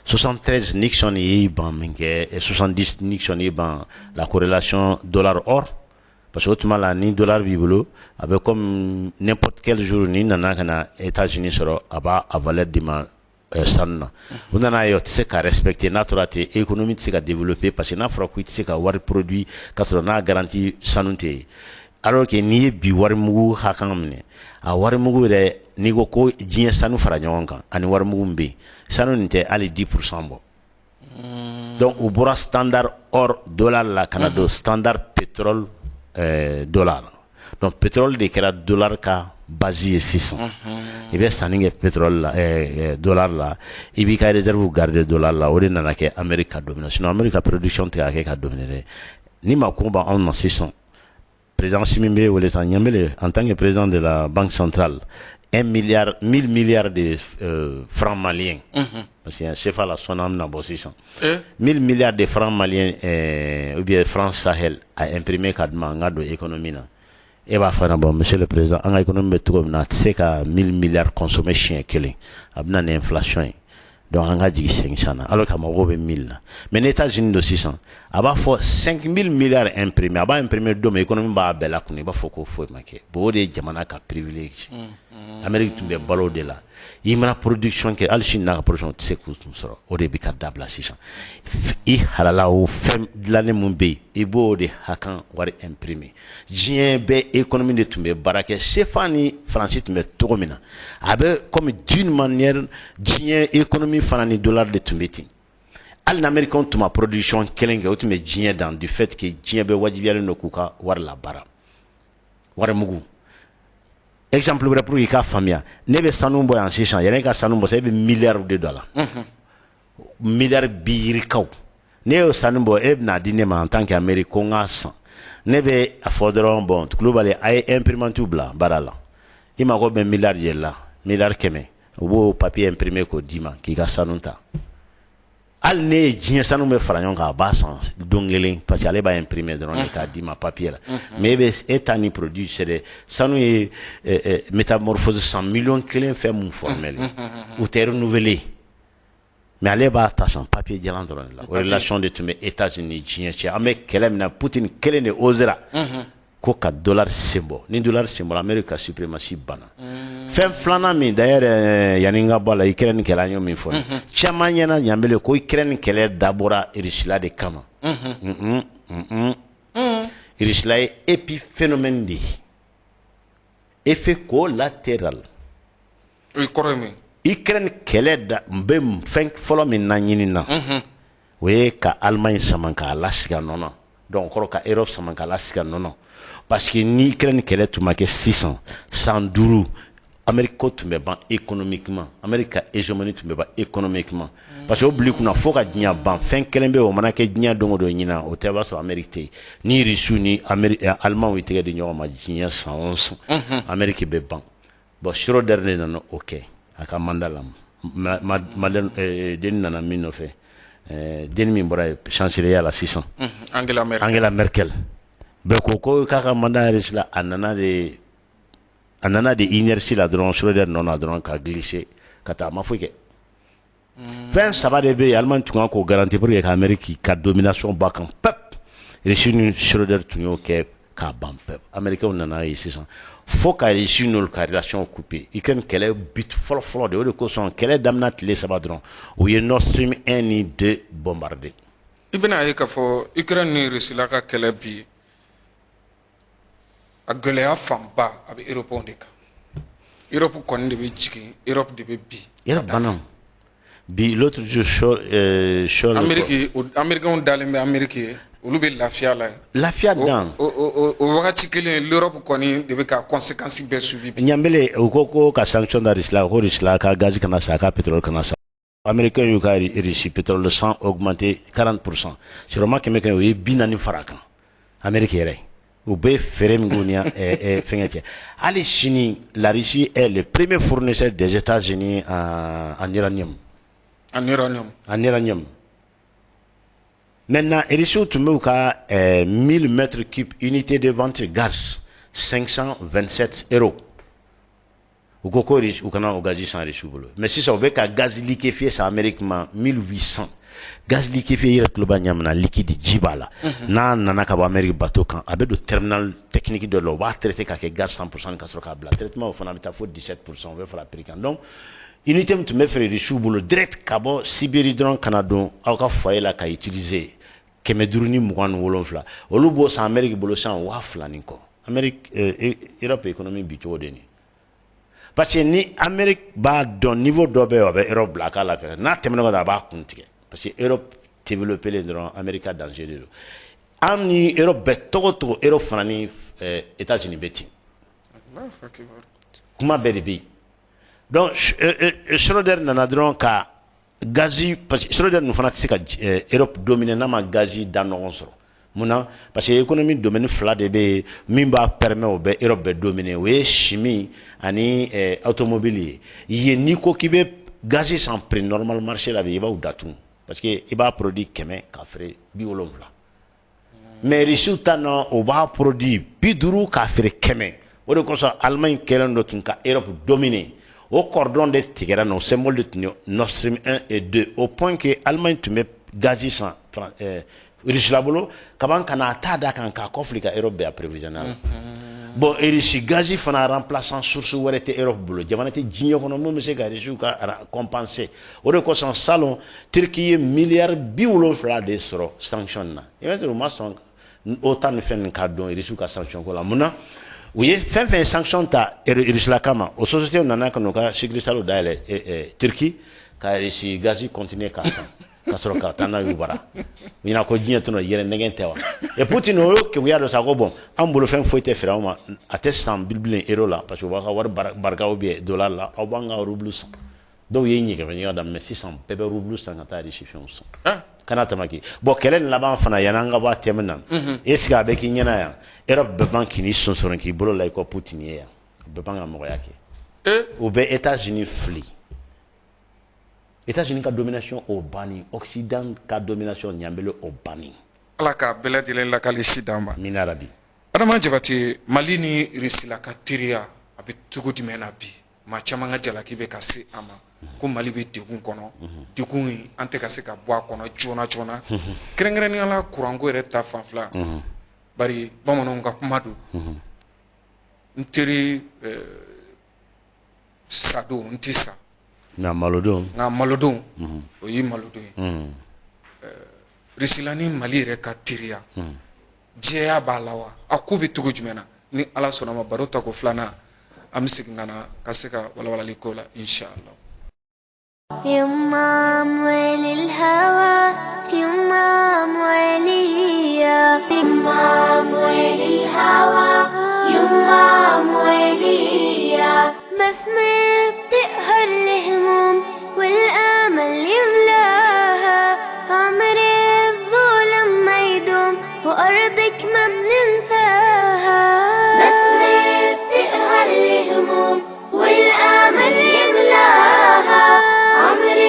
73, Nixon y'i ban min kɛ, 70, Nixon y'i ban la corrélation dollar or, parce que o tuma la, ni dollar b'i bolo, a bɛ comme n'importe quel jour n'i nana ka na États-Unis sɔrɔ, a b'a a valeur d'i ma sanu na. U nana ye o tɛ se ka respecter n'a tora ten, économie tɛ se ka développer, parce que n'a fɔra ko i tɛ se ka wari produit ka sɔrɔ n'a garantie sanu tɛ yen. Alors que n'i ye bi wari mugu hakan minɛ, a wari mugu yɛrɛ, n'i ko ko diɲɛ sanu fara ɲɔgɔn kan ani wari mugu min bɛ yen, sanu nin tɛ hali 10% bɔ. Donc u bɔra standard or dollar la ka na don standard pétrole dollar. Donc pétrole de kɛra dollar ka base ye sisan. I bɛ sanni kɛ pétrole la, dollar la, i b'i ka réserve garder dollar la. O de nana kɛ Amérique ka dominer. Sinon Amérique ka production tɛ ka kɛ ka dominer dɛ. Ni ma ko b'anw na sisan, président Assimi bɛ wele sisan Ɲanbele, en tant que président de la banque centrale, 1 milliard, 1000 milliards de francs maliens, parce que CFA la sɔnna, an bɛna bɔ sisan, 1000 milliards de francs maliens ou bien francs Sahel a imprimé ka di ma, an ka don économie na. E b'a fɔ bon, monsieur le président, an ka économie bɛ cogo min na, a tɛ se ka 1000 milliards consommer siɲɛ kelen, a bɛ na ni inflation ye. Donc an ka jigin 500 na, alors que a mago bɛ 1000 la. Mais ni États-Unis don sisan, a b'a fɔ 5000 milliards imprimé, a b'a imprimé don min, économie b'a bɛɛ la kun, i b'a fɔ ko foyi ma kɛ. Bon, o de ye jamana ka privilège. Amérique tun bɛ balo o de la. I mana production kɛ, hali sini n'a ka production tɛ se k'u tun sɔrɔ. O de bɛ ka dabila sisan. I halala o fɛn dilannen mun bɛ yen, i b'o de hakan wari imprimer. Diɲɛ bɛɛ économie de tun bɛ baara kɛ. CFA ni Faransi tun bɛ cogo min na, a bɛ comme d'une manière diɲɛ économie fana ni dollar de tun bɛ ten. Hali ni Américain tun ma production kelen kɛ, o tun bɛ diɲɛ dan du fait que diɲɛ bɛɛ wajibiyalen don k'u ka wari labaara, wari mugu. Exemple wɛrɛ pour que i k'a faamuya: ne bɛ sanu bɔ yan sisan, yanni ka sanu bɔ sisan, e bɛ miliyari de don a la, miliyari bi yirikaw. Ne y'o sanu bɔ, e bɛna di ne ma en tant que Amérique ko n k'a san. Ne bɛ a fɔ dɔrɔn: bon, Kulubali, a ye imprimante bila baara la, i mako bɛ miliyari joli la? Miliyari 100. U b'o papier imprimer k'o d'i ma k'i ka sanu ta. Hali ne ye diɲɛ sanu bɛ fara ɲɔgɔn kan, a b'a san don kelen, parce que ale b'a imprimer dɔrɔn de k'a d'i ma papier la. Mais e bɛ e ta ni produit, c'est des sanu ye métamorphose san miliyɔn 1 fɛn mun formel u tɛ renouveler, mais ale b'a ta san papier jalan dɔrɔn de la. O relation de tun bɛ États-Unis ni diɲɛ cɛ. An bɛ kɛlɛ min na, Poutine kelen de osera ko ka dollar sen bɔ. Ni dollar sen bɔra, Amérique ka suprématie banna. Fɛn filanan min d'ailleurs, yanni n ka bɔ a la, Ukraine kɛlɛ, an y'o min fɔ caman ɲɛna ɲanbele ko Ukraine kɛlɛ dabɔra Russie de kama. Russie ye épiphénomène de ye, effet collatéral. O kɔrɔ ye mun ye? Ukraine kɛlɛ da n bɛ fɛn fɔlɔ min na ɲini na, o ye ka Allemagne sama k'a lasigi a nɔ na. Donc kɔrɔ ka Europe sama k'a lasigi a nɔ na, parce que ni Ukraine kɛlɛ tun ma kɛ sisan, san 5, Amérique ko tun bɛ ban économiquement, Amérique ka hégémonie tun bɛ ban économiquement, parce que o bila i kunna fo ka diɲɛ ban, fɛn kelen bɛ yen, o mana kɛ diɲɛ don o don ɲinan, o tɛ, o b'a sɔrɔ Amérique tɛ yen. Ni Russie ni Amérique Allemand y'u tɛgɛ di ɲɔgɔn ma diɲɛ san o san, Amérique bɛ ban. Bon, Schröder de nana o kɛ a ka mandat la. Den nana min nɔfɛ, den min bɔra chancelier la sisan, Angela Merkel. Angela Merkel, bɛɛ ko ko k'a ka mandat yɛrɛ la, a nana de inertie la dɔrɔn, Schröder nɔ na dɔrɔn ka glisser ka taa, a ma foyi kɛ. Fɛn saba de bɛ yen, Allemagne tun kan k'o garantir pour que ka Amérique ka domination bɔ a kan pep. Russie ni Schröder tun y'o kɛ k'a ban pep. Américains nana ye sisan fo ka Russie n'olu ka relation couper. Ukraine kɛlɛ but fɔlɔ fɔlɔ de, o de kosɔn kɛlɛ daminɛ tile 3 dɔrɔn, u ye Nord Stream 1 ni 2 bombarder. I bɛna ye k'a fɔ Ukraine ni Russie la ka kɛlɛ bi, a gɛlɛya fanba a bɛ Europe de kan. Europe kɔni de bɛ jigin, Europe de bɛ bi. Europe banna bi. L'autre jour, Scholz Amérique, Américains dalen bɛ Amérique ye, olu bɛ lafiya la yen. Lafiya dan. O wagati kelen, l'Europe kɔni de bɛ ka conséquence bɛɛ subir bi. Ɲanbele, u ko ko ka sanction da Russie la, ko Russie la ka gaz kana san, a ka pétrole kana san. Américains y'u ka Russie pétrole san augmenté 40%, sûrement 100 100, o ye 40 fara a kan. Amérique yɛrɛ, u bɛ feere min k'u ni fɛngɛ cɛ, hali sini la Russie est le premier fournisseur des États-Unis en uranium. En uranium. En uranium. Maintenant, Russie tun b'u ka 1000 mètres cubes unité de vente gaz 527 euros. U ko ko u kana o gazi san Russie bolo. Mais sisan u bɛ ka gaz liquéfié san Amérique ma 1800. Gaz liquéfié, i yɛrɛ tulo b'a ɲɛ min na, liquide, ji b'a la. N'a nana ka bɔ Amérique bateau kan, a bɛ don terminal technique dɔ la, u b'a traité k'a kɛ gaz 100% ka sɔrɔ k'a bila traitement. O fana bɛ taa fo 17%, o bɛ fara prix kan. Donc unité min tun bɛ feere Russie bolo direct ka bɔ Sibérie dɔrɔn ka na don aw ka foyer la ka utiliser 527, olu b'o san Amérique bolo sisan 2000 ni kɔ. Amérique, Europe économie bi cogo de nin, parce que ni Amérique b'a dɔn niveau dɔ bɛ yen, a bɛ Europe bila a k'a lafiya. N'a tɛmɛna o kan, a b'a kun tigɛ, parce que Europe développé len dɔrɔn, Amérique ka danger de don. An ni Europe bɛ tɔgɔ tɔgɔ, Europe fana ni États-Unis bɛ ten, kuma bɛɛ de bɛ yen. Donc Schröder nana dɔrɔn ka gazi, parce que Schröder ninnu fana tɛ se ka Europe dominer n'a ma gazi da ɲɔgɔn sɔrɔ. Mun na? Parce que économie domaine fila de bɛ yen min b'a permet o bɛ Europe bɛ dominer, o ye chimie ani automobile ye. Yen n'i ko k'i bɛ gazi san prix normal marché la bi, i b'aw datugu, parce que i b'a produit 100 k'a feere 70. Mais Russie ta nɔ, o b'a produit 50 k'a feere 100. O de kosɔn Allemagne kɛlen dɔ tun ka Europe dominer. O cordon de tigɛra n'o symbole de tun ye Nord Stream 1 et 2, au point que Allemagne tun bɛ gazi san Russie la bolo kaban ka na a ta d'a kan k'a kɔfili ka Europe bɛɛ approvisionner la. Bon, Russie gazi fana remplaçant source wɛrɛ tɛ Europe bolo, jamana tɛ diɲɛ kɔnɔ min bɛ se ka Russie ka compenser. O de kosɔn salon Turquie ye miliyari 70 de sɔrɔ sanction na. I b'a sɔrɔ u ma sɔn OTAN ni fɛn nin ka don Russie ka sanction ko la. Mun na? U ye fɛn fɛn ye sanction ta Russie la kama, o société nana ka n'u ka succursale dayɛlɛ Turquie ka Russie gazi continuer ka san ka sɔrɔ ka taa n'a y'u bara. U ɲɛna ko diɲɛ tɔnɔ yɛrɛ nɛgɛn tɛ wa? Et Poutine, o y'o keguya dɔ sa ko bon, an bolo fɛn foyi tɛ feere anw ma, a tɛ san bilen euro la, parce que u b'a ka wari barika ou bien dollar la, aw b'an ka rouble san. Dɔw ye ɲɛgɛɲɛgɛ daminɛ, sisan bɛɛ bɛ rouble san ka taa Russie fɛnw san. Kana tamaki. Bon, kɛlɛ nin laban fana, yanni an ka bɔ a thème na, est ce que a bɛ k'i ɲɛna yan, Europe bɛɛ ban k'i ni sonsoro k'i bolo la i kɔ Poutine ye yan, bɛɛ ban ka mɔgɔya kɛ? U bɛ États-Unis fili. États-Unis ka domination o banni, Occident ka domination ɲanbele o banni. Ala k'a bɛɛ lajɛlen lakali si d'an ma. Amina rabi. Adama Jabate, Mali ni Russie la ka teriya a bɛ cogo jumɛn na bi? Maa caman ka jalaki bɛ ka se a ma ko Mali bɛ degun kɔnɔ, degun in an tɛ ka se ka bɔ a kɔnɔ joona joona, kɛrɛnkɛrɛnnenya la kuranko yɛrɛ ta fanfɛla. Bari bamananw ka kuma don, n teri sa don n tɛ sa. Nka malodon. Nka malodon, o ye malodon ye. Russie la ni Mali yɛrɛ ka teriya, jɛya b'a la wa? A ko bɛ cogo jumɛn na? Ni Ala sɔnna ma, baro tako filanan, an bɛ segin ka na ka se ka walawalali k'o la, inshallah. يما أموال الهوى، يما أموالية، يما أموال الهوى، يما أموالية، بسمة بتقهر الهموم والآمل يملاها، عمر الظلم ما يدوم وأرضك ما بننساها، بسمة بتقهر الهموم والآمل يملاها، عمر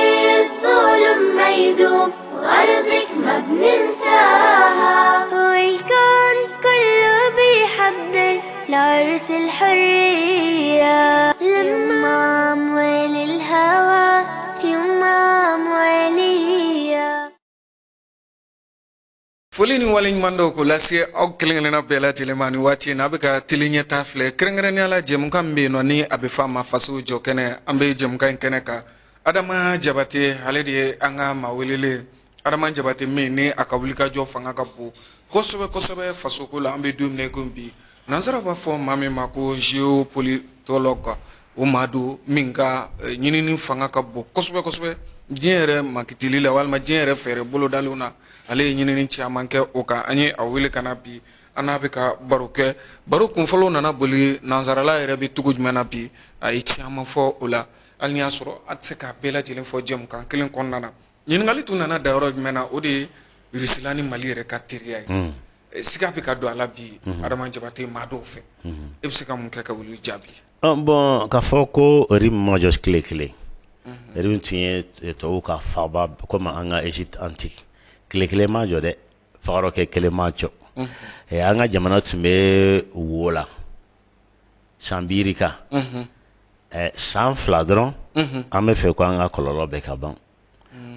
الظلم ما يدوم وأرضك ما بننساها، والكون كله بيحضر لعرس الحرية، لما أموال الهوى، يما أموالية. Foli ni waleɲuman dɔw ko lase aw kelen kelenna bɛɛ lajɛlen ma ni waati in na. A bɛ ka télé ɲɛta filɛ, kɛrɛnkɛrɛnnenya la jɛmukan min bɛ yen nɔ ni a bɛ fɔ a ma Faso jɔ kɛnɛ. An bɛ jɛmukan in kɛnɛ kan. Adama Jabate, ale de ye an ka maa welelen. Adama Jabate min ni a ka wulikajɔ fanga ka bon kosɛbɛ kosɛbɛ fasoko la, an bɛ don min na i komi bi, nansara b'a fɔ maa min ma ko géopolitologue, o maa don min ka ɲinini fanga ka bon kosɛbɛ kosɛbɛ diɲɛ yɛrɛ makitili la walima diɲɛ yɛrɛ fɛɛrɛ bolodalenw na. Ale ye ɲinini caman kɛ o kan. An ye a wele ka na bi, an n'a bɛ ka baro kɛ. Baro kunfɔlɔw nana boli nansarala yɛrɛ bɛ cogo jumɛn na bi. A ye caman fɔ o la, hali n'i y'a sɔrɔ a tɛ se k'a bɛɛ lajɛlen fɔ jɛmukan kelen kɔnɔna na. Ɲininkali tun nana da yɔrɔ jumɛn na? O de ye Russie ni Mali yɛrɛ ka teriya ye. Siga bɛ ka don a la bi, Adama Jabate, maa dɔw fɛ. E bɛ se ka mun kɛ ka olu jaabi? Bon, k'a fɔ ko Rime ma jɔ tile kelen. Rime tun ye tubabuw ka faaba komi an ka Égypte antique. Tile kelen ma jɔ dɛ, fagarɔkɛ kelen ma jɔ. An ka jamana tun bɛ wo la san bi ka san 2 dɔrɔn, an bɛ fɛ ko an ka kɔlɔlɔ bɛɛ ka ban,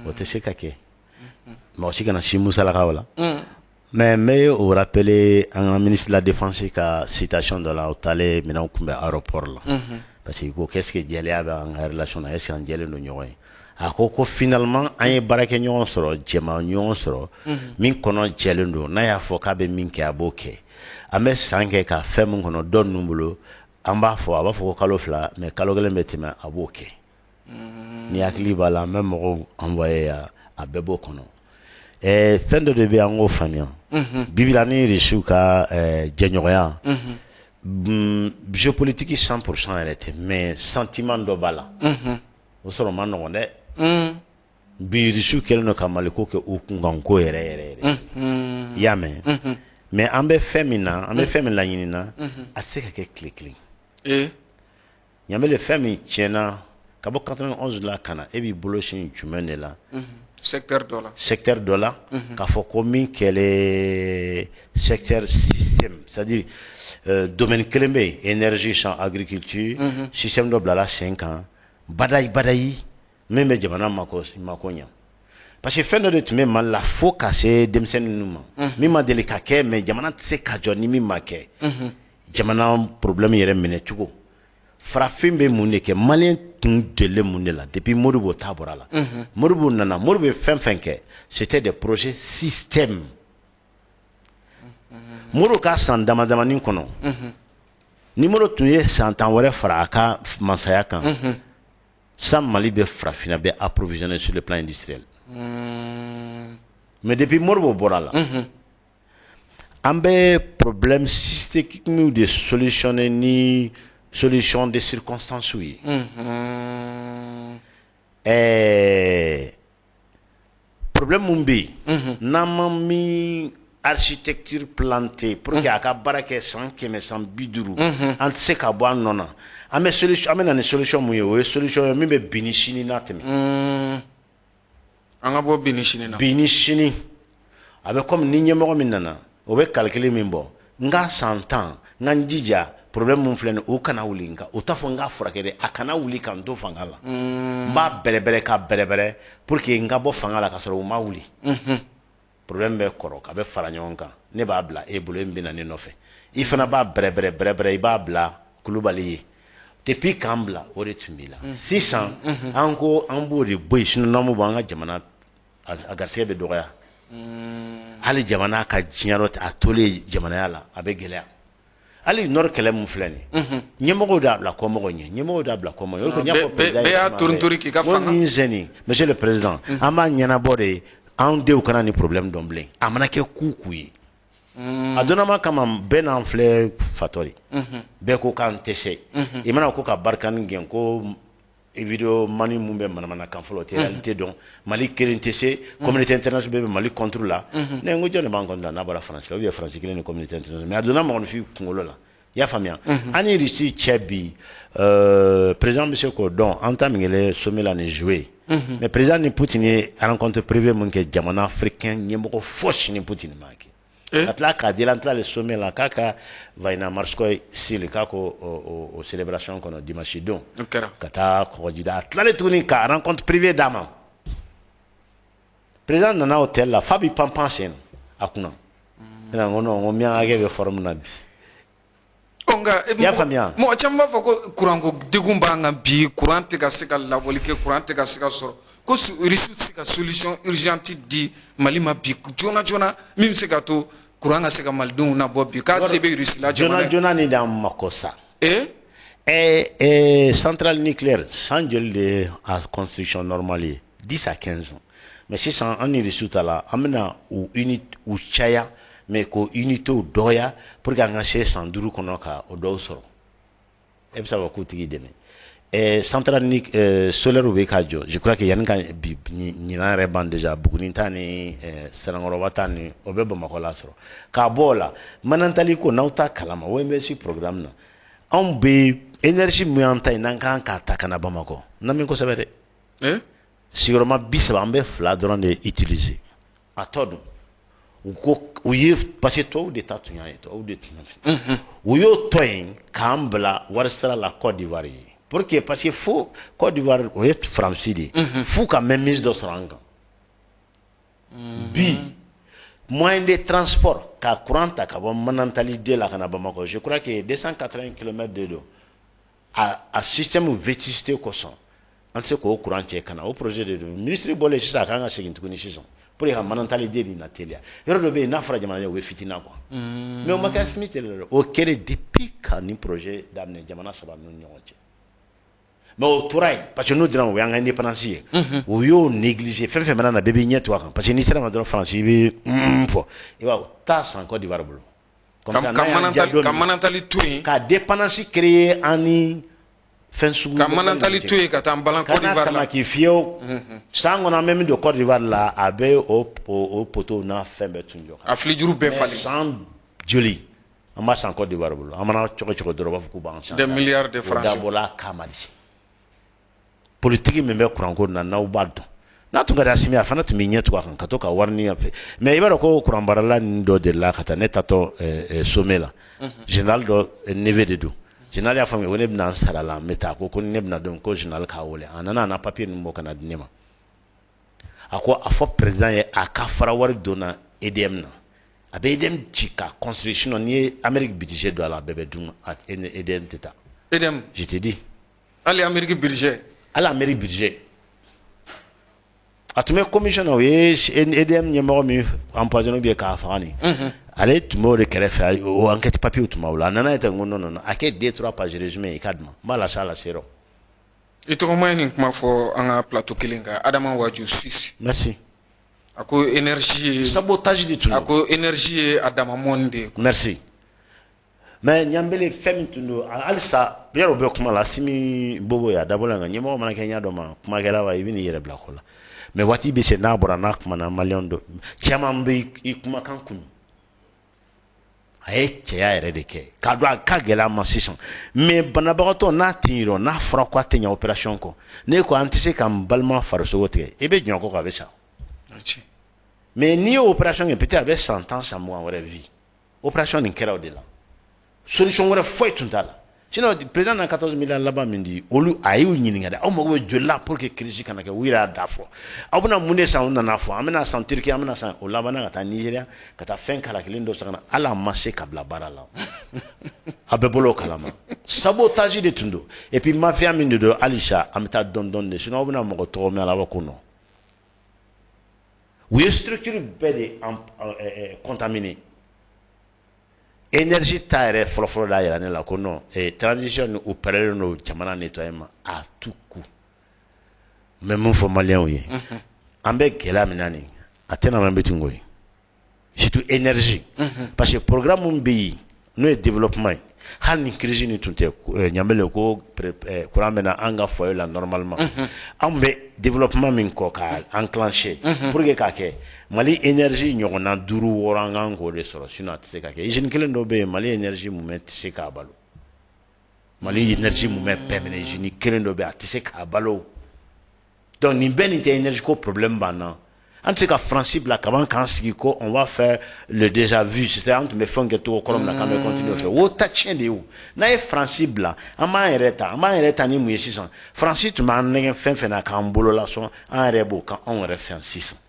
o tɛ se ka kɛ. Mɔgɔ si kana si musalakaw la. Mais n bɛ o rappeler an ka ministre de la Défense ka citation dɔ la. O taalen minɛnw kunbɛn aéroport la, parce que ko qu'est-ce que jɛlenya bɛ an ka relation na, est ce que an jɛlen don ɲɔgɔn ye? A ko ko finalement an ye baarakɛ ɲɔgɔn sɔrɔ, jɛma ɲɔgɔn sɔrɔ min kɔnɔ jɛlen don. N'a y'a fɔ k'a bɛ min kɛ, a b'o kɛ. An bɛ san kɛ ka fɛn min kɔnɔ dɔ ninnu bolo, an b'a fɔ, a b'a fɔ ko kalo 2, mais kalo 1 bɛ tɛmɛ, a b'o kɛ. Ni hakili b'a la, an bɛ mɔgɔw envoyé yan, a bɛɛ b'o kɔnɔ. Fɛn dɔ de bɛ, an k'o faamuya. Bibi la ni Russiw ka jɛɲɔgɔnya géopolitique 100% yɛrɛ tɛ, mais sentiment dɔ b'a la. O sɔrɔ ma nɔgɔn dɛ. Bi Russiw kɛlen don ka Maliko kɛ u kunkanko yɛrɛ yɛrɛ yɛrɛ. I y'a mɛn? Mais an bɛ fɛn min na, an bɛ fɛn min laɲini na, a tɛ se ka kɛ tile kelen. Ɲamele, fɛn min tiɲɛna ka bɔ 91 la ka na, e b'i bolo sin jumɛn de la? Secteur dɔ la. Secteur dɔ la, k'a fɔ ko min kɛlen secteur système, c'est à dire domaine kelen bɛ yen, énergie sans agriculture, système dɔ bilala sen kan. Badayi badayi min bɛ jamana mako mako ɲɛ, parce que fɛn dɔ de tun bɛ Mali la fo ka se denmisɛnnin ninnu ma, min ma deli ka kɛ, mais jamana tɛ se ka jɔ ni min ma kɛ. Jamana problème yɛrɛ minɛ cogo, farafin bɛ mun de kɛ? Malien tun delilen mun de la depuis Modibo ta bɔra la? Modibo nana, Modibo ye fɛn fɛn kɛ, c'était des projets système. Modibo ka san dama damani kɔnɔ, ni Modibo tun ye san 10 wɛrɛ fara a ka masaya kan, san Mali bɛ farafinna bɛ approvisionner sur le plan industriel. Mais depuis Modibo bɔra la, an bɛ problème systémique de solutionner ni solution de circonstances ye. Problème mun bɛ yen, n'an ma min architecture planter pour que a ka baara kɛ san 100, san 50, an tɛ se ka bɔ an nɔ na. An bɛ solution, an bɛ na ni solution mun ye, o ye solution ye min bɛ bi ni sini n'a tɛmɛ. An ka bɔ bi ni sini na. Bi ni sini, a bɛ comme ni ɲɛmɔgɔ min nana, o bɛ calcul min bɔ, n ka san 10, n ka n jija, problème mun filɛ nin, o kana wuli. Nka o t'a fɔ n k'a furakɛ dɛ, a kana wuli ka n to fanga la. N b'a bɛrɛbɛrɛ ka bɛrɛbɛrɛ pour que n ka bɔ fanga la ka sɔrɔ u ma wuli. Problème bɛ kɔrɔ a bɛ fara ɲɔgɔn kan, ne b'a bila e bolo, e min bɛ na ne nɔfɛ, i fana b'a bɛrɛbɛrɛ bɛrɛbɛrɛ, i b'a bila Kulubali ye. Depuis k'an bila, o de tun b'i la. Sisan an ko an b'o de bɔ yen, sinon n'an m'o bɔ, an ka jamana a garisɛgɛ bɛ dɔgɔya. Hali jamana ka diɲɛ a tolen jamanaya la, a bɛ gɛlɛya. Hali nord kɛlɛ mun filɛ nin ye, ɲɛmɔgɔw de y'a bila kɔmɔgɔw ɲɛ, ɲɛmɔgɔw de y'a bila kɔmɔgɔw ɲɛ. O de y'a fɔ président. Bɛɛ y'a torintori k'i ka fanga. Nin seni, monsieur le président, an b'a ɲɛnabɔ de, anw denw kana ni problème dɔn bilen. A mana kɛ ku k'u ye, a donnama kama, bɛɛ n'an filɛ fatɔ de. Bɛɛ ko k'an tɛ se. I mana ko ka Barkhane gɛn, ko vidéo mani mun bɛ manamanakan fɔlɔ, o tɛ réalité dɔn. Mali kelen tɛ se, communauté internationale bɛɛ bɛ Mali contre la. Ne ko jɔn de b'an contre la n'a bɔra France la, ou bien France kelen ni communauté internationale? Mais a donna mɔgɔninfin kunkolo la, i y'a faamuya. An ni Russie cɛ bi, président bɛ se k'o dɔn. An ta min kɛlen sommet la nin juillet, mais président ni Poutine ye rencontre privée mun kɛ, jamana africain ɲɛmɔgɔ fosi ni Poutine m'a kɛ. Ka tila k'a di, an tilalen sommet la, k'a ka Voenno-Morskoy Sili, k'a ko o célébration kɔnɔ dimanche don ka taa kɔgɔjida. A tilalen tuguni ka rencontre privée d'a ma. Président nana hôtel la, f'a b'i pan pan sen a kunna. Ne ko non, n ko miyankakɛ bɛ forme na bi. Nka I y'a faamuya. Mɔgɔ caman b'a fɔ ko kuranko degun b'an kan bi, kuran tɛ ka se ka labɔli kɛ, kuran tɛ ka se ka sɔrɔ, ko Russie tɛ se ka solution urgente di Mali ma bi joona joona, min bɛ se ka to kuran ka se ka malidenw nabɔ bi, k'a se bɛ Russie la jamana. Joona joona ni d'an mako sa. Centrale nucléaire, san joli de ye a construction normale ye? 10 à 15 ans. Mais sisan an ni Russie ta la, an bɛna u unit u caya, mais k'o unité dɔgɔya pour que an ka se san 5 kɔnɔ ka o dɔw sɔrɔ. E bɛ se ka k'u tigi dɛmɛ. Centrale ni solaire bɛ ka jɔ, je crois que yanni ka bi ɲinan yɛrɛ ban déjà, Buguni ta ni Sanankɔrɔba ta ni o bɛ Bamakɔ la sɔrɔ. K'a bɔ o la, Manantali ko n'aw ta kalama, OMVS programme na, anw bɛ énergie min y'an ta ye, n'an kan k'a ta ka na Bamakɔ, n'an min kosɛbɛ dɛ, sigiyɔrɔma 30, an bɛ fila dɔrɔn de utiliser. A tɔ dun, u ko u ye, parce que tubabuw de ta tun y'a ye, tubabuw de tun y'a, u y'o tɔ in k'an bila wari sara la Côte d'Ivoire ye, pour que, parce que fo Côte d'Ivoire, o ye Faransi de ye, f'u ka mainmise dɔ sɔrɔ an kan bi. Moyen de transport ka courant ta ka bɔ Manantali 2 la ka na Bamakɔ, je crois que 280 km de don. A système vétusté kosɔn, an tɛ se k'o courant cɛ ka na. O projet de don, ministre bɔlen sisan, a kan ka segin tuguni sisan pour que ka Manantali 2 nin na teliya. Yɔrɔ dɔ bɛ yen, n'a fɔra jamana ye, o bɛ fitina quoi. Mais o ma kɛ Smith de la dɛ, o kɛlen depuis ka nin projet daminɛ jamana saba ninnu ni ɲɔgɔn cɛ. Mais o tora yen parce que n'o dira, o y'an ka indépendance ye, o y'o négliger. Fɛn fɛn mana na, bɛɛ b'i ɲɛ to a kan, parce que n'i sera ma dɔrɔn, Faransi, i bɛ fɔ, i b'a taa san Côte d'Ivoire bolo. Comme ça, ka Manantali to yen. Ka dépendance créer an ni fɛn sugu. Ka Manantali to yen ka taa balan Côte d'Ivoire la. Kana k'i fiyɛ o san kɔnɔ, an bɛ min don Côte d'Ivoire la, a bɛ o poteau n'a fɛn bɛɛ tun jɔ. A filijuru bɛɛ falen. San joli an b'a san Côte d'Ivoire bolo? An mana cogo cogo dɔrɔn, u b'a fɔ k'u b'an san. Des milliards de francs. O dabɔla a kama de. Politique min bɛ kuranko na, n'aw b'a dɔn, n'a tun ka di Asimi, a fana tun bɛ ɲɛ tugun a kan ka to ka wari ni fɛ. Mais i b'a dɔn ko kuran baarala ninnu dɔ delila ka taa ne tatɔ sommet la, général dɔ neveu de don. Général y'a fɔ ko ne bɛna n sara la n bɛ taa ko ne bɛna don ko général k'a wele a nana a na papier ninnu bɔ ka na di ne ma a ko a fɔ président ye a ka fara wari donna EDM na a bɛ EDM ci ka construire sinon n'i ye Amérique budget don a la a bɛɛ bɛ dun EDM tɛ taa. EDM. Je te dis. Hali Amérique budget. Hali Amérique budget. A tun bɛ commission na o ye EDM ɲɛmɔgɔ min empoisonné ou bien k'a faga nin. Ale tun b'o de kɛrɛfɛ, o enquête papier tun b'a bolo. A nana ye ten, n ko non non non, a kɛ deux trois pages résumé i k'a di ma, n b'a lase a lase yɔrɔ. I tɔgɔma ye nin kuma fɔ an ka plateau kelen kan, Adama Waju, Suisse. Merci. A ko énergie ye sabotage de tun don. A ko énergie ye a dama mɔni de ye. Merci. Mais Ɲanbele fɛn min tun don halisa yɔrɔ bɛ kuma la, Asimi Bobo ye a dabɔla nka ɲɛmɔgɔ mana kɛ ɲɛ dɔ ma kumakɛla wa i bɛ n'i yɛrɛ bila ko la, mais waati bɛ se n'a bɔra n'a kumana, maliyɛn dɔ caman bɛ i kumakan kun. A ye cɛya yɛrɛ de kɛ k'a dɔn a ka gɛlɛn a ma sisan, mais banabagatɔ n'a tɛ yen n'a fɔra ko a tɛ ɲɛ opération kɔ, ne ko an tɛ se ka n balima farisogo tigɛ, i bɛ jɔn kɔ a bɛ sa, mais n'i ye opération kɛ, peut-être a bɛ san 10 san 20 wɛrɛ vie. Opération nin kɛra o de la, solution wɛrɛ foyi tun t'a la. Sinon président na 14 milliards laban min di olu, a y'u ɲininka dɛ, aw mago bɛ joli la pour que crise kana kɛ? U yɛrɛ y'a da fɔ, aw bɛna mun de san? U nana fɔ an bɛna san Turquie, an bɛna san, o labanna ka taa Nigéria ka taa fɛn kala kelen dɔ san ka na, hali a ma se ka bila baara la. A bɛɛ bolo o kalama, sabotage de tun don. Et puis mafia min de don, halisa an bɛ taa dɔɔni dɔɔni de, sinon aw bɛna mɔgɔ tɔgɔ mɛn a la, a b'a ko non, u ye structure bɛɛ de contaminé. Énergie ta yɛrɛ fɔlɔfɔlɔ da yira ne la ko non, transition ni u pɛrɛlen don jamana nettoyer ma à tout coup. N bɛ mun fɔ maliyɛnw ye? An bɛ gɛlɛya min na nin, a tɛna mɛn bɛ ten koyi, surtout énergie, parce que programme min bɛ yen n'o ye développement ye, hali ni crise ni tun tɛ Ɲanbele ko courant bɛ na an ka foyer la normalement, anw bɛ développement min kɔ k'a enclencher pour que k'a kɛ Mali énergie ɲɔgɔnna duuru wɔɔrɔ, an kan k'o de sɔrɔ, sinon a tɛ se ka kɛ. Usine kelen dɔ bɛ yen, Mali énergie mumɛ tɛ se k'a balo. Mali énergie mumɛ bɛɛ minɛ, usine kelen dɔ bɛ yen, a tɛ se k'a balo. Donc nin bɛɛ nin tɛ énergie ko problème b'an na. An tɛ se ka Faransi bila kaban k'an sigi ko on va faire le déjà vu, c'est-à-dire an tun bɛ fɛn kɛ cogo kɔrɔ min na k'an bɛ continuer o fɛ, o ta tiɲɛ de ye. O n'a ye Faransi bila, an b'an yɛrɛ ta, an b'an yɛrɛ ta ni mun ye sisan? Faransi tun b'an nɛgɛn fɛn fɛn na k'an bolo lasɔn, an yɛrɛ b'o kan anw yɛrɛ fɛn sisan.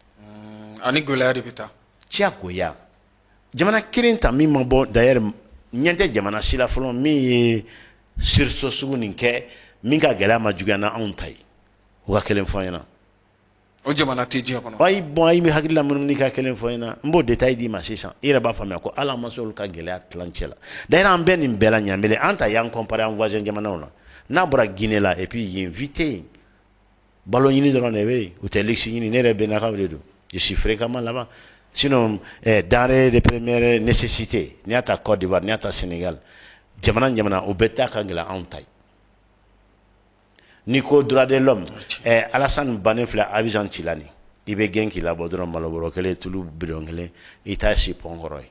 Ani gɛlɛya de bɛ taa. Diyagoya jamana kelen ta min ma bɔ, d'ailleurs ɲɛ tɛ jamana si la fɔlɔ min ye sursaut sugu nin kɛ, min ka gɛlɛya ma juguya na anw ta ye. O ka kelen fɔ an ɲɛna. O jamana tɛ diɲɛ kɔnɔ. Ayi, bon, ayi, bɛ hakili la minnu ka kelen fɔ ɲɛna, n b'o détail d'i ma sisan, i yɛrɛ b'a faamuya ko hali an ma se olu ka gɛlɛya tilancɛ la. D'ailleurs an bɛɛ nin bɛɛ la, Ɲanbele, an ta y'an comparer an voisin jamanaw la, n'a bɔra Guinée la, et puis yen vie tɛ yen, balo ɲini dɔrɔn de bɛ yen, u tɛ luxe ɲini. Ne yɛrɛ bɛnnakaw de don, je suis fréquemment là-bas. Sinon denrées de première nécessité, n'i y'a ta Côte d'Ivoire, n'i y'a ta Sénégal, jamana jamana o bɛɛ ta ka gɛlɛn anw ta ye. N'i ko droit de l'homme, Alassane bannen filɛ Abidjan ci la nin, i bɛ gɛn k'i labɔ dɔrɔn, malo bɔrɔ kelen, tulu bidɔn kelen, i t'a si pɔn kɔrɔ ye.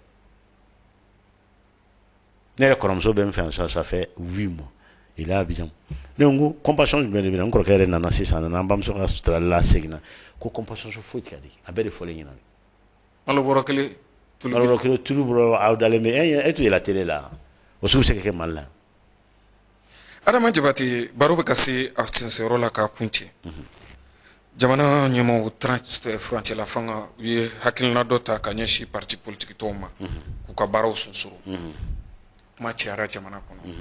Ne yɛrɛ kɔrɔmuso bɛ n fɛ yan, ça fait 8 mois il est à Abidjan. Ne ko compassion jumɛn de bɛ na? N kɔrɔkɛ yɛrɛ nana sisan, a nana an bamuso ka suturali la, seginna ko compassion foyi tɛ ka di, a bɛɛ de fɔlen ɲɛna. Malo bɔrɔ kelen. Malo bɔrɔ kelen, tulu bɔrɔ, aw dalen bɛ e t'u yɛlɛ télé la, o sugu bɛ se ka kɛ Mali la? Adama Jabate, baro bɛ ka se a sensɛyɔrɔ la k'a kun cɛ. Jamana ɲɛmaaw furancɛla fanga, u ye hakilina dɔ ta ka ɲɛsin parti politique tɔnw ma k'u ka baaraw sonsoro. Kuma cayara jamana kɔnɔ,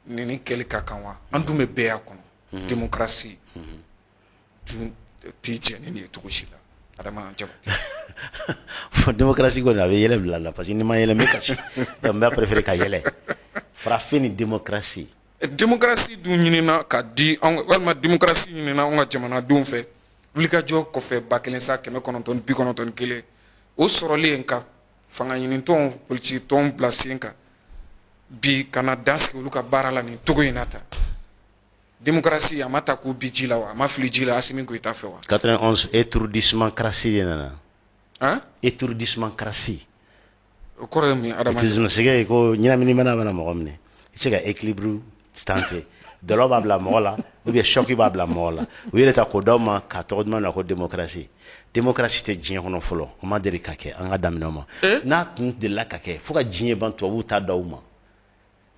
nin kɛli ka kan wa? An dun bɛ bɛɛ kɔnɔ, démocratie dun tɛ jɛ ni nin ye cogo si la, Adama Jabate. Démocratie kɔni, a bɛ yɛlɛ bila la, parce que n'i ma yɛlɛ n bɛ kasi, donc n b'a préféré ka yɛlɛ. Farafin ni démocratie. Démocratie dun ɲinina ka di anw, walima démocratie ɲinina anw ka jamanadenw fɛ wulikajɔ kɔfɛ 1991, o sɔrɔlen ka fanga ɲinitɔnw, politique tɔnw bila sen kan bi, ka na dan sigi olu ka baara la nin cogo in na tan. Démocratie a ma ta k'u bi ji la wa? A ma fili ji la Asimi Goyita fɛ wa? 91, étourdissement cratie de nana. Han? Étourdissement cratie. O kɔrɔ ye mun ye, Adama? Étourdissement, c'est ko ɲɛnamini bana bɛna mɔgɔ minɛ, i tɛ se ka équilibre tenter, dɔlɔ b'a bila mɔgɔ la ou bien choc b'a bila mɔgɔ la. U yɛrɛ ta k'o d'aw ma k'a tɔgɔ duman na ko démocratie. Démocratie tɛ diɲɛ kɔnɔ fɔlɔ, o ma deli ka kɛ, an ka daminɛ o ma. N'a tun delila ka kɛ fo ka diɲɛ ban, tubabuw t'a d'aw ma.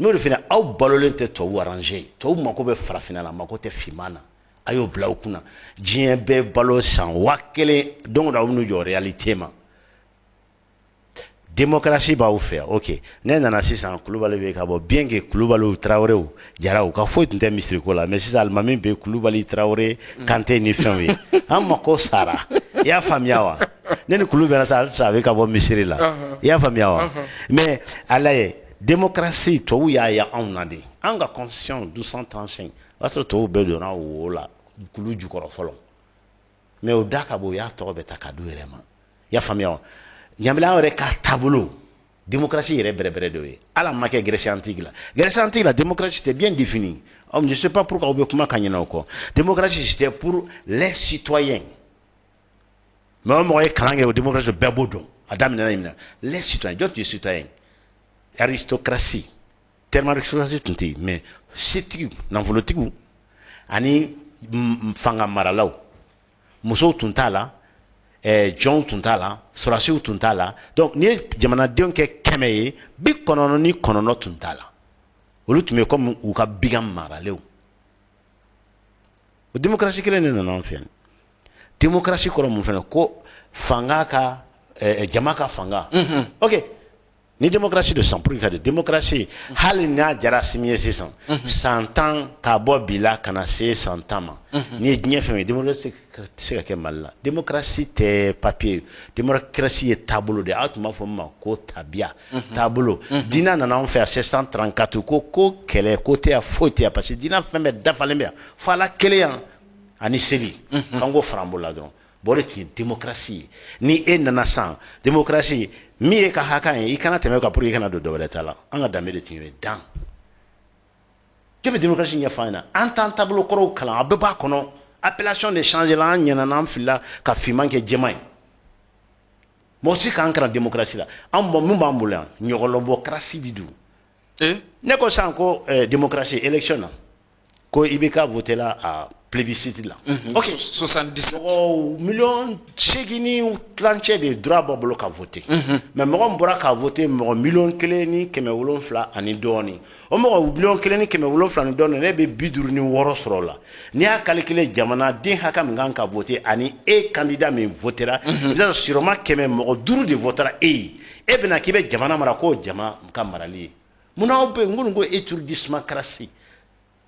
N'o de fana, aw balolen tɛ tubabu arranger. Tubabu mako bɛ farafinna la, mako tɛ finman na. A y'o bila aw kunna, diɲɛ bɛɛ balo san 1000, don o don aw bɛn'u jɔ réalité ma. Démocratie b'aw fɛ yan, ok. Ne nana sisan, Kulubali bɛ ka bɔ, bien que Kulubaliw, Tarawelew, Jaraw ka foyi tun tɛ misiri ko la, mais sisan alimami bɛ Kulubali, Tarawele, Kante ni fɛnw ye. An mako sara, i y'a faamuya wa? Ne ni kulu bɛnna sa, halisa a bɛ ka bɔ misiri la, i y'a faamuya wa? Mais ala ye démocratie, tubabu y'a ye anw na de. An ka constitution 1235, o y'a sɔrɔ tubabu bɛɛ donna wo la, kulu jukɔrɔ fɔlɔ, mais o da ka bɔ, u y'a tɔgɔ bɛɛ ta k'a d'u yɛrɛ ma, i y'a faamuya wa? Ɲamina, an yɛrɛ ka taabolo, démocratie yɛrɛ bɛrɛbɛrɛ de ye. Ala ma kɛ Grèce antique la. Grèce antique la, démocratie, c'était bien défini. Oh, je sais pas pourquoi aw bɛ kuma ka ɲinɛ o kɔ. Démocratie, c'était pour les citoyens. Mais o mɔgɔ ye kalan kɛ, o démocratie bɛɛ b'o dɔn. A daminɛna yen, les citoyens. Jɔn tun ye citoyen? Aristocratie, terme aristocratie tun tɛ yen, mais setigiw, nafolotigiw ani fanga maralaw. Musow tun t'a la, jɔnw tun t'a la, sɔrɔdasiw tun t'a la. Donc n'i ye jamanadenw kɛ 100 ye, 99 tun t'a la. Olu tun bɛ comme u ka bigan maralenw. O démocratie kelen de nana an fɛ yan. Démocratie kɔrɔ mun fana? Ko fanga ka jama ka fanga. Ok, ni démocratie de sisan, pour que ka di démocratie, hali n'a jara Asimi ye sisan, san 10 k'a bɔ bi la ka na se san 10 ma, n'i ye diɲɛ fɛn ye, démocratie tɛ se ka kɛ Mali la. Démocratie tɛ papier, démocratie ye taabolo de ye. Aw tun b'a fɔ min ma ko tabiya, taabolo. Diinɛ nana anw fɛ yan 734, ko kɛlɛ ko tɛ yan, foyi tɛ yan, parce que diinɛ fɛn bɛɛ dafalen bɛ yan, fo Ala kelen yan ani seli, k'an k'o fara an bolo la dɔrɔn. Bon, o de tun ye démocratie ye. Ni e nana san, démocratie min ye ka hakan ye, i kana tɛmɛ o kan pour que i kana don dɔ wɛrɛ ta la. An ka danbe de tun ye dan. Jɔn bɛ démocratie ɲɛfɔ an ɲɛna? An t'an taabolo kɔrɔw kalan, a bɛɛ b'a kɔnɔ. Appellation de changer la, an ɲɛna n'an filila ka finman kɛ jɛman ye. Mɔgɔ si k'an kalan démocratie la. An bɔn, min b'an bolo yan, ɲɔgɔlɔnbɔcratie de don. Ne ko sisan ko démocratie, élection na, ko IBK voté la a plébiscite la, ok. 77. Mɔgɔ 8.5 millions de droit b'a bolo ka voter, mais mɔgɔ min bɔra ka voter, mɔgɔ 1,7 million ani dɔɔnin. O mɔgɔ 1,7 million ni dɔɔnin, ne bɛ 56 sɔrɔ o la. N'i y'a calculer, jamanaden hakɛ min kan ka voter ani e candidat min votera, i bɛ taa sɔrɔ sûrement 100, mɔgɔ 5 de votera e ye. E bɛna k'i bɛ jamana mara, k'o jama ka marali ye. Munna aw bɛ n ko nin ko étourdissement crasse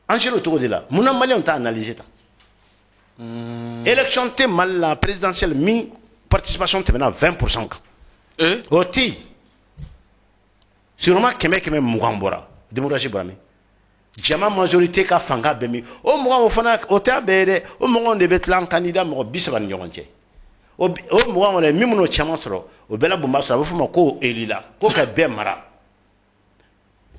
an sera o cogo de la? Munna maliyɛnw t'a analyser tan? Élection tɛ Mali la présidentielle min participation tɛmɛna 20% kan. O tɛ yen. Sûrement 100, 120 bɔra. Démocratie bɔra min? Jama majorité ka fanga bɛ min? O 20, o fana o tɛ a bɛɛ ye dɛ. O 20 de bɛ tila an candidat mɔgɔ 30 ni ɲɔgɔn cɛ. O 20 kɔni, min min'o caman sɔrɔ, o bɛɛ la bonba sɔrɔ, a bɛ f'o ma ko élu la, ko ka bɛɛ mara.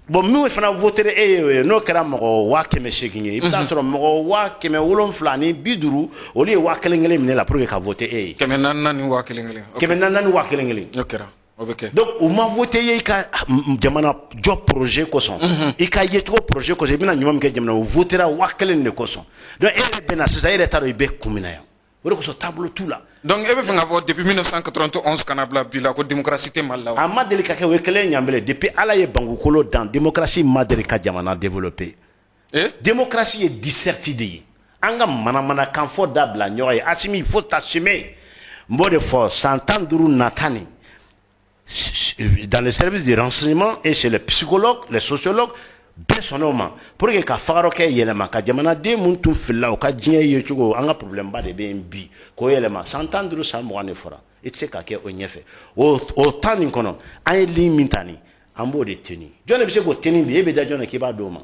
Bon, min fana voté e ye, o ye n'o kɛra mɔgɔ 800,000 ye, i bɛ taa sɔrɔ mɔgɔ 750,000, olu ye 1000 kelen minɛ la pour que ka voté e ye. 400 ni 1000 kelen. 400 ni 1000 kelen. O kɛra, o bɛ kɛ. Donc u ma voté ye i ka jamana jɔ projet kosɔn, i ka yecogo projet kosɔn, i bɛna ɲuman min kɛ jamana, u votera 1000 de kosɔn. Donc e yɛrɛ bɛ na sisan, e yɛrɛ t'a dɔn i bɛ kun min na yan. O de kosɔn taabolo t'u la. Donc e bɛ fɛ k'a fɔ depuis 1991 ka na bila bi la, ko démocratie tɛ Mali la wa? A ma deli ka kɛ, o ye kelen ɲanbele. Depuis Ala ye bankukolo dan, démocratie ma deli ka jamana développer. Démocratie ye disserte de ye. An ka manamanakan fɔ dabila ɲɔgɔn ye. Asimi, il faut t'assumer. N b'o de fɔ, san 15 nata nin, dans les services de renseignement et chez les psychologues, les sociologues, bɛɛ sɔnna o ma, pour que ka fagarɔ kɛ yɛlɛma ka jamanaden mun tun filila u ka diɲɛ ye cogo. An ka problème ba de bɛ yen bi, k'o yɛlɛma. San 15, san 20 de fɔra, i tɛ se ka kɛ o ɲɛfɛ. O temps nin kɔnɔ, an ye ligne min ta nin, an b'o de tenir. Jɔn de bɛ se k'o tenir bi? E bɛ da jɔn de k'i b'a d'o ma?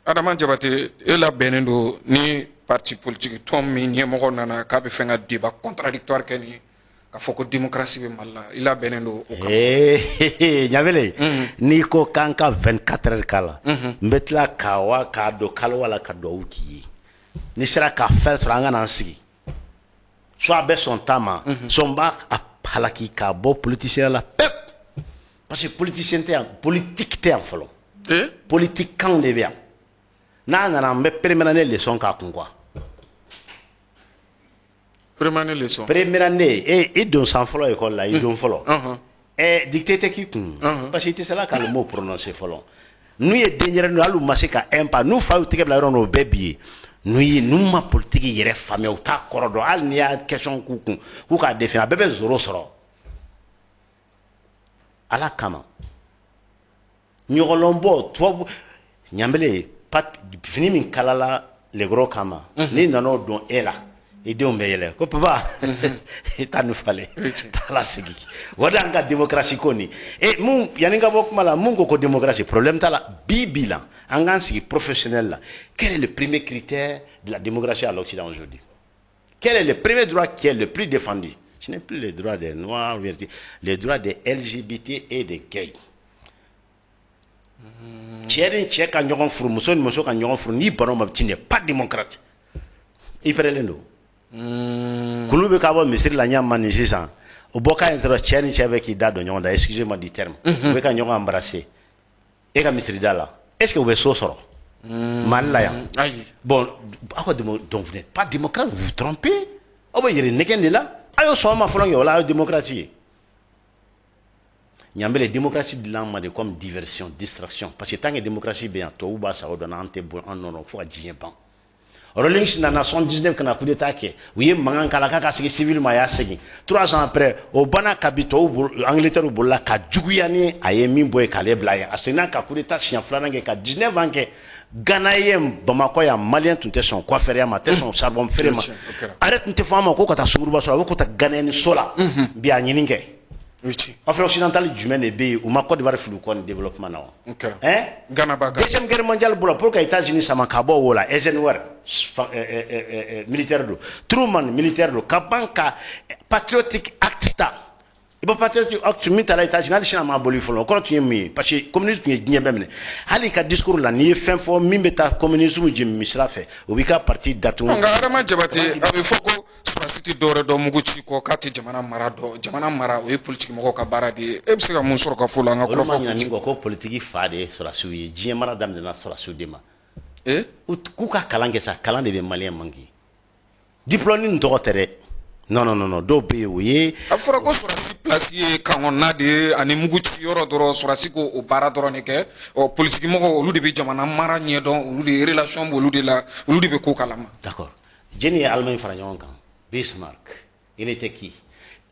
Adama Jabate, e labɛnnen don ni parti politique tɔn min ɲɛmɔgɔ nana k'a bɛ fɛn ka débat contradictoire kɛ nin ye, k'a fɔ ko démocratie bɛ Mali la, i labɛnnen don o kama? Ee Ɲabele, n'i ko k'an ka 24 heures k'a la, n bɛ tila ka wa k'a don kaliwa la ka duwawu k'i ye. N'i sera ka fɛn sɔrɔ, an ka n'an sigi, soit a bɛ sɔn ta ma, soit n b'a a halaki k'a bɔ politicien la pewu, parce que politicien tɛ yan, politique tɛ yan fɔlɔ. Politique kanw de bɛ yan. N'a nana, n bɛ première année leçon k'a kun quoi. Première année leçon? Première année, e i don san fɔlɔ école la, i don fɔlɔ, dictée tɛ k'i kun, parce que i tɛ se la ka le mot prononcer fɔlɔ. N'u ye denyɛrɛninw, hali u ma se ka un pas, n'u fa y'u tɛgɛ bila yɔrɔ min na, o bɛɛ bi ye. N'u ye, n'u ma politiki yɛrɛ faamuya, u t'a kɔrɔ dɔn. Hali n'i y'a question k'u kun k'u k'a définir, a bɛɛ bɛ zéro sɔrɔ. Ala kama, ɲɔgɔlɔnbɔ tubabu ɲanbele fini min kalala legɔrɔ kama, n'i nana o don e la, i denw bɛ yɛlɛ ko papa, i ta nin falen, taa la segin. O de y'an ka démocratie ko nin e mun. Yanni ka bɔ kuma la, mun ko ko démocratie, problème t'a la. Bi bi la, an k'an sigi professionnel la. Quel est le premier critère de la démocratie à l'Occident aujourd'hui? Quel est le premier droit qui est le plus défendu? Ce n'est plus le droit des Noirs, le droit des LGBT et des gays. Cɛ ni cɛ ka ɲɔgɔn furu, muso ni muso ka ɲɔgɔn furu, n'i banna o ma, tu n'es pas démocrate. I pɛrɛlen don. Kulu bɛ ka bɔ misiri la ɲama nin sisan, o bɔ ka yen sɔrɔ cɛ ni cɛ bɛ k'i da don ɲɔgɔn da, excusez-moi du terme, u bɛ ka ɲɔgɔn embrasser e ka misiri da la. Est-ce que u bɛ so sɔrɔ Mali la yan? Bon, aw ka, donc vous n'êtes pas démocrate, vous vous trompez. Aw bɛ yɛrɛ nɛgɛn de la. A y'o sɔn ma fɔlɔ kɛ, o la aw ye démocratie ye. Ɲanbele, démocratie dilan ma de comme diversion, distraction, parce que tant que démocratie bɛ yan, tubabuw b'a sago dɔn, an tɛ bɔ an nɔ fo ka diɲɛ ban. Rawlings nana 79 ka na coup d'état kɛ, u ye mankan k'a la k'a ka segin civil ma, a y'a segin. 3 ans après, o banna kabi tɔw bolo, Angleterre bolola ka juguya ni a ye min bɔ yen k'ale bila yen. A seginna ka coup d'état siɲɛ filanan kɛ ka 19 ans kɛ. Gana ye Bamakɔ yan, malien tun tɛ sɔn coiffeur ma, a tɛ sɔn charbon feere ma, a yɛrɛ tun tɛ fɔ an ma ko ka taa sunguruba sɔrɔ, a bɛ ko taa Ghanéen so la. Bi, a ɲini kɛ Afrique occidentale jumɛn de bɛ yen, u ma Côte d'Ivoire fili u kɔ nin développement na wa? Hein, deuxième guerre mondiale bɔra pour que États-Unis sama ka bɔ o la, Eisenhower militaire don, Truman militaire don, ka ban ka Patriotic Act ta. I bɛ Patriotic Act min tala États-Unis, hali sini a ma boli fɔlɔ. O kɔrɔ tun ye mun ye? Parce que communisme tun ye diɲɛ bɛɛ minɛ. Hali i ka discours la, n'i ye fɛn fɔ min bɛ taa communisme jeni sira fɛ, o b'i ka parti datugu. Nka Adama Jabate, a bɛ fɔ ko sɔrɔdasi tɛ dɔwɛrɛ dɔn mugu ci kɔ, k'a tɛ jamana mara dɔn. Jamana mara, o ye politiki mɔgɔw ka baara de ye. E bɛ se ka mun sɔrɔ ka fɔ o la, an ka Olu ma kɔrɔfɔ? ɲina min kɔ, ko politiki fa de ye sɔrɔdasiw ye. Diɲɛ mara daminɛna sɔrɔdasiw de ma. K'u ka kalan kɛ sa, kalan de bɛ malien manqué. Diplôme nin tɔgɔ tɛ dɛ, non, non, non, non. Dɔw bɛ yen, o ye A fɔra ko sɔrɔdasi place ye kan kɔnɔna de ye ani mugu ci yɔrɔ dɔrɔn. Sɔrɔdasi ko o baara dɔrɔn de kɛ. Ɔ, politiki mɔgɔw, olu de bɛ jamana mara ɲɛdɔn, olu de ye relation b'olu de la, olu de bɛ ko kalama. D'accord. Jɛni ye Allemagne fara ɲɔgɔn kan? Bismarck. Il était qui?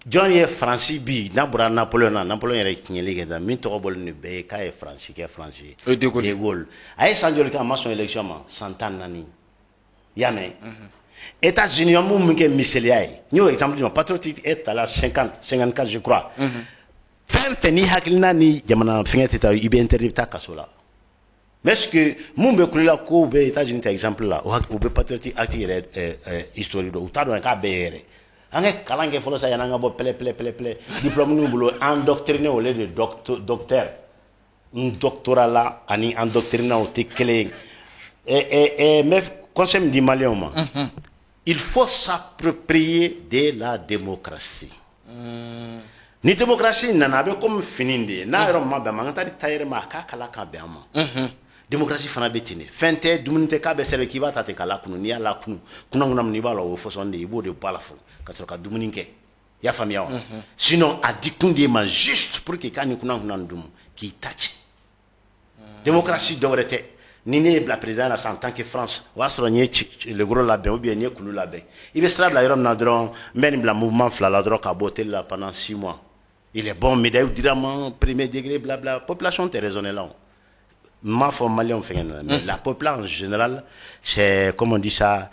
Jɔn ye Faransi bi n'a bɔra Napoléon na? Napoléon yɛrɛ ye tiɲɛli kɛ tan, min tɔgɔ bɔlen nin bɛɛ ye k'a ye Faransi kɛ Faransi ye. O ye De Gaulle. De Gaulle. A ye san joli kɛ a ma sɔn élection ma? San 14. I y'a mɛn? États-Unis, an b'u min kɛ misaliya ye, n y'o exemple di ma, Patriotic est à la 50 54, je crois. Fɛn fɛn ni hakilina ni jamana fɛngɛ tɛ taa, i bɛ interdit, i bɛ taa kaso la. Mais est-ce que mun bɛ kulela ko bɛ États-Unis ta exemple la, o u bɛ Patriotic Act yɛrɛ histoire dɔn? U t'a dɔn k'a bɛɛ ye yɛrɛ. An ka kalan kɛ fɔlɔ sa, yanni an ka bɔ pɛlɛ pɛlɛ pɛlɛ pɛlɛ diplôme n'u bolo, endoctriné au lieu de docteur. N doctorat la ani endoctriné, o tɛ kelen ye. N bɛ conseil min di maliyɛnw ma, il faut s'approprier de la démocratie. Ni démocratie nana, a bɛ comme fini de ye, n'a yɔrɔ ma bɛn a ma, an ka taa di tailleur ma, a k'a kala ka bɛn an ma. Démocratie fana bɛ ten de. Fɛn tɛ, dumuni tɛ k'a bɛ sɛbɛn k'i b'a ta ten k'a lakunu. N'i y'a lakunu, kunna min i b'a la, o ye fɔsɔn de ye, i b'o de bɔ a la fɔlɔ ka sɔrɔ ka dumuni kɛ. I y'a faamuya wa? Sinon a di kun de ma juste pour que k'a ni kunna kunna nin dun k'i ta ci. Démocratie dɔwɛrɛ tɛ. Ni ne ye bila président la sisan, en tant que France, o y'a sɔrɔ n ye le gros labɛn ou bien n ye kulu labɛn, i bɛ sira bila yɔrɔ min na dɔrɔn, n bɛ nin bila mouvement fila la dɔrɔn ka bɔ hôtel la pendant 6 mois, il est bon, médaille dira ma, premier degré, blabla. Population tɛ raisonner la. O n m'a fɔ maliyɛnw fɛngɛ na, mais la population en général, c'est comme on dit ça,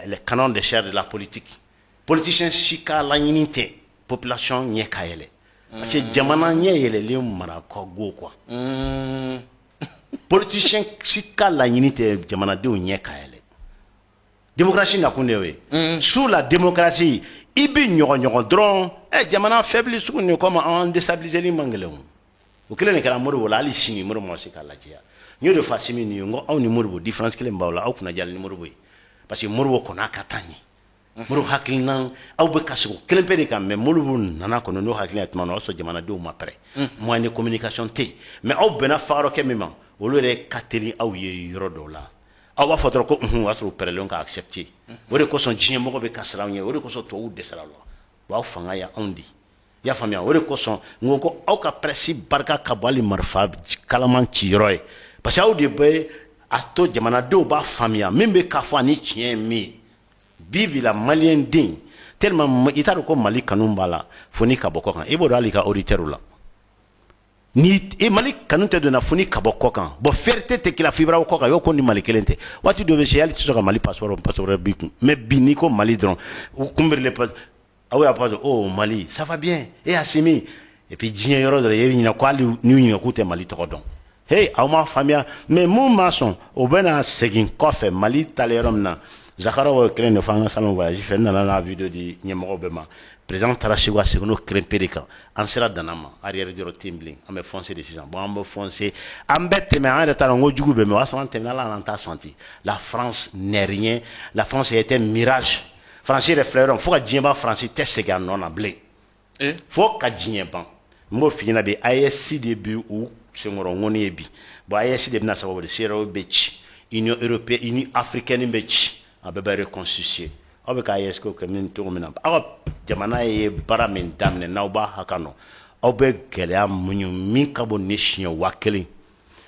les canons de chair de la politique. Politicien si ka laɲini tɛ population ɲɛ ka yɛlɛ, parce que jamana ɲɛ yɛlɛlen mara ka go quoi. Politicien si ka laɲini tɛ jamanadenw ɲɛ ka yɛlɛ. Démocratie nakun de y'o ye. Sous la démocratie, i bi ɲɔgɔn ɲɔgɔn dɔrɔn. Ɛ, jamana faible sugu nin, comme an déstabiliser man gɛlɛn. O o kelen de kɛra Modibo la. Hali sini Modibo ma se k'a lajɛya. N y'o de fɔ Asimi nin ye, n ko aw ni Modibo, différence kelen b'aw la, aw kunna diyalen ni Modibo ye, parce que Modibo kɔn'a ka taa ɲɛ. Modibo hakilina, aw bɛ ka sigi o kelen pe de kan, mais Modibo nana kɔnɔ n'o hakilina ye tuma min na, o y'a sɔrɔ jamanadenw ma prêt, moyen de communication tɛ yen. Mais aw bɛnna fagayɔrɔ min ma, olu yɛrɛ ka teli aw ye yɔrɔ dɔw la. Aw b'a fɔ dɔrɔn ko unhun, o y'a sɔrɔ u pɛrɛlen ka accepter. O de kosɔn diɲɛ mɔgɔ bɛ ka siran aw ɲɛ, o de kosɔn tubabuw dɛsɛra aw la. Wa aw fanga ye anw di, i y'a faamuya? O de kosɔn n ko ko aw ka presse barika ka bon hali marifa kalaman ci yɔrɔ ye, Parce que aw de bɛ a to jamanadenw b'a faamuya min bɛ k'a fɔ ani tiɲɛ ye min ye. Bi bi la, maliyɛn den tellement i t'a dɔn ko Mali kanu b'a la fo n'i ka bɔ kɔ kan. I b'o dɔn hali i ka auditeur la, ni i Mali kanu tɛ donna fo n'i ka bɔ kɔ kan. Bon, fierté tɛ k'i la f'i bɔra kɔ kan. I ko ni Mali kelen tɛ, waati dɔ bɛ se, hali tɛ sɔn ka Mali passeport b'i kun. Mais bi, n'i ko Mali dɔrɔn, u kunbirilen aw y'a fɔ: "Oh Mali, ça va bien." E Assimi, et puis diɲɛ yɔrɔ dɔ la, e bɛ ɲinɛ ko hali n'u ɲininka k'u tɛ Mali tɔgɔ dɔn. Hey, aw m'a faamuya. Mais mun ma sɔn, o bɛna segin kɔfɛ. Mali taalen yɔrɔ min na, Zakaraw ye kelen de fɔ an ka salon voyage fɛ, n nana n'a vidéo di ɲɛmɔgɔw bɛɛ ma. Président taara Segu, a seginna o kelen de kan. An sera dana ma, arrière yɔrɔ tɛ yen bilen, an bɛ foncer de sisan. Bon, an bɛ foncer, an bɛ tɛmɛ, an yɛrɛ t'a dɔn ko jugu bɛ, mais o y'a sɔrɔ an tɛmɛna la, an t'a senti. La France n'est rien, la France est un mirage. France yɛrɛ filɛ yɔrɔ min, fo ka diɲɛ ban, France tɛ segin a nɔ na bilen, fo ka diɲɛ ban. N b'o f'i ɲɛna bi, AES de bi u senkɔrɔ ŋɔni ye bi. Bon, AES de bɛna sababu de, CEDEAO bɛ ci, Union européenne, Union africaine bɛ ci, a bɛɛ bɛ reconstituer. Aw bɛ ka AES ko kɛ min cogo min na, aw ka jamana ye baara min daminɛ, n'aw b'a hakɛ nɔ, aw bɛ gɛlɛya muɲu min ka bon ni siɲɛ 1000.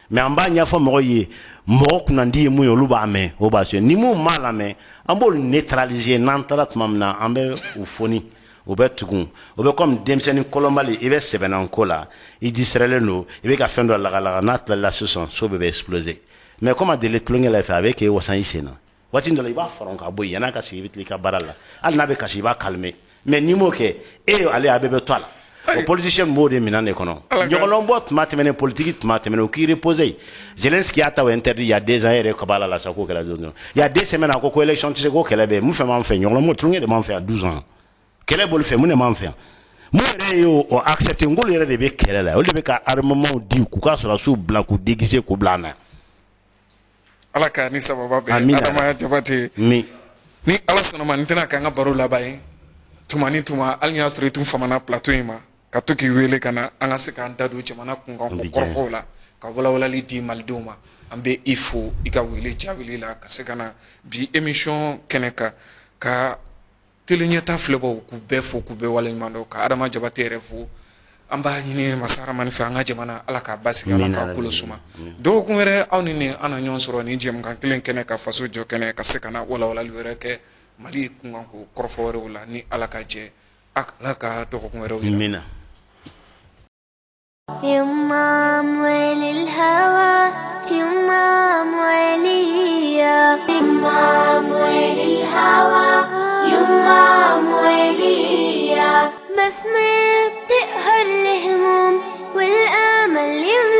Mais an b'a ɲɛfɔ mɔgɔw ye, mɔgɔ kunnandi ye mun ye, olu b'a mɛn, o b'a sɔrɔ ni mun m'a lamɛn, an b'olu neutraliser. N'an taara tuma min na, an bɛ u foni, u bɛ tugun, o bɛ comme denmisɛnnin kɔlɔnbali. I bɛ sɛbɛnna ko la, i distrailen don, i bɛ ka fɛn dɔ lagalaga, n'a tilala sisan, so bɛɛ bɛ exploser. Mais comme a deli tulonkɛ la fɛ, a bɛ k'e wasa i sen na. Waati dɔ la, i b'a fɔrɔn ka bɔ yen, yan'a ka sigi, i bɛ tila i ka baara la. Hali n'a bɛ kasi, i b'a calmer. Mais n'i m'o kɛ, e ale a bɛɛ bɛ to a la. O politicien b'o de minɛn de kɔnɔ. Ɲɔgɔnlɔn bɔ tuma tɛmɛnen, politique tuma tɛmɛnen, o k'i reposer. Zelensky y'a ta o interdit il y a 2 ans, e yɛrɛ ka b'a la sa k'o kɛra don dɔ. Il y a 2 semaines, a ko ko élection tɛ se k'o kɛlɛ bɛ mun fɛn b'an fɛ. Ɲɔgɔnlɔn bɔ tulonkɛ de b'an fɛ yan 12 ans, kɛlɛ b'olu fɛ, mun de b'an fɛ yan? Mun yɛrɛ ye o accepter? N k'olu yɛrɛ de bɛ kɛlɛ la, olu de bɛ ka armement di k'u ka sɔrɔdasiw bila, k'u déguiser, k'u bila an na. Ala ka ni sababa bɛn. Amina. Adama Jabate, min ni Ala sɔnna ma, nin tɛna k'an ka baro laban ye. Tuma ni tuma, hali ni y'a sɔrɔ i tun famana plateau in ma, ka to k'i wele ka na, an ka se k'an da don jamana kunkan ko kɔrɔfɔw la, ka walawalali di malidenw ma. An bɛ i fo i ka wele jaabili la, ka se ka na bi émission kɛnɛ kan, ka télé ɲɛta filɛbaw k'u bɛɛ fo, k'u bɛɛ waleɲuman dɔn, ka Adama Jabate yɛrɛ fo. An b'a ɲini masa Haramani fɛ, an ka jamana, Ala k'a basigi, Ala k'a kolo suma. Dɔgɔkun wɛrɛ, aw ni ne an na ɲɔgɔn sɔrɔ nin jɛmukan kelen kɛnɛ ka, faso jɔ kɛnɛ, ka se ka na walawalali wɛrɛ kɛ Mali kunkanko kɔrɔfɔ wɛrɛw la, ni Ala ka jɛ. Ala ka dɔgɔkun wɛrɛw yira. Amina. يما أموال الهوى، يما أموالية، يما أموال الهوى، يما أموالية، بسمة بتقهر الهموم والآمل يملى.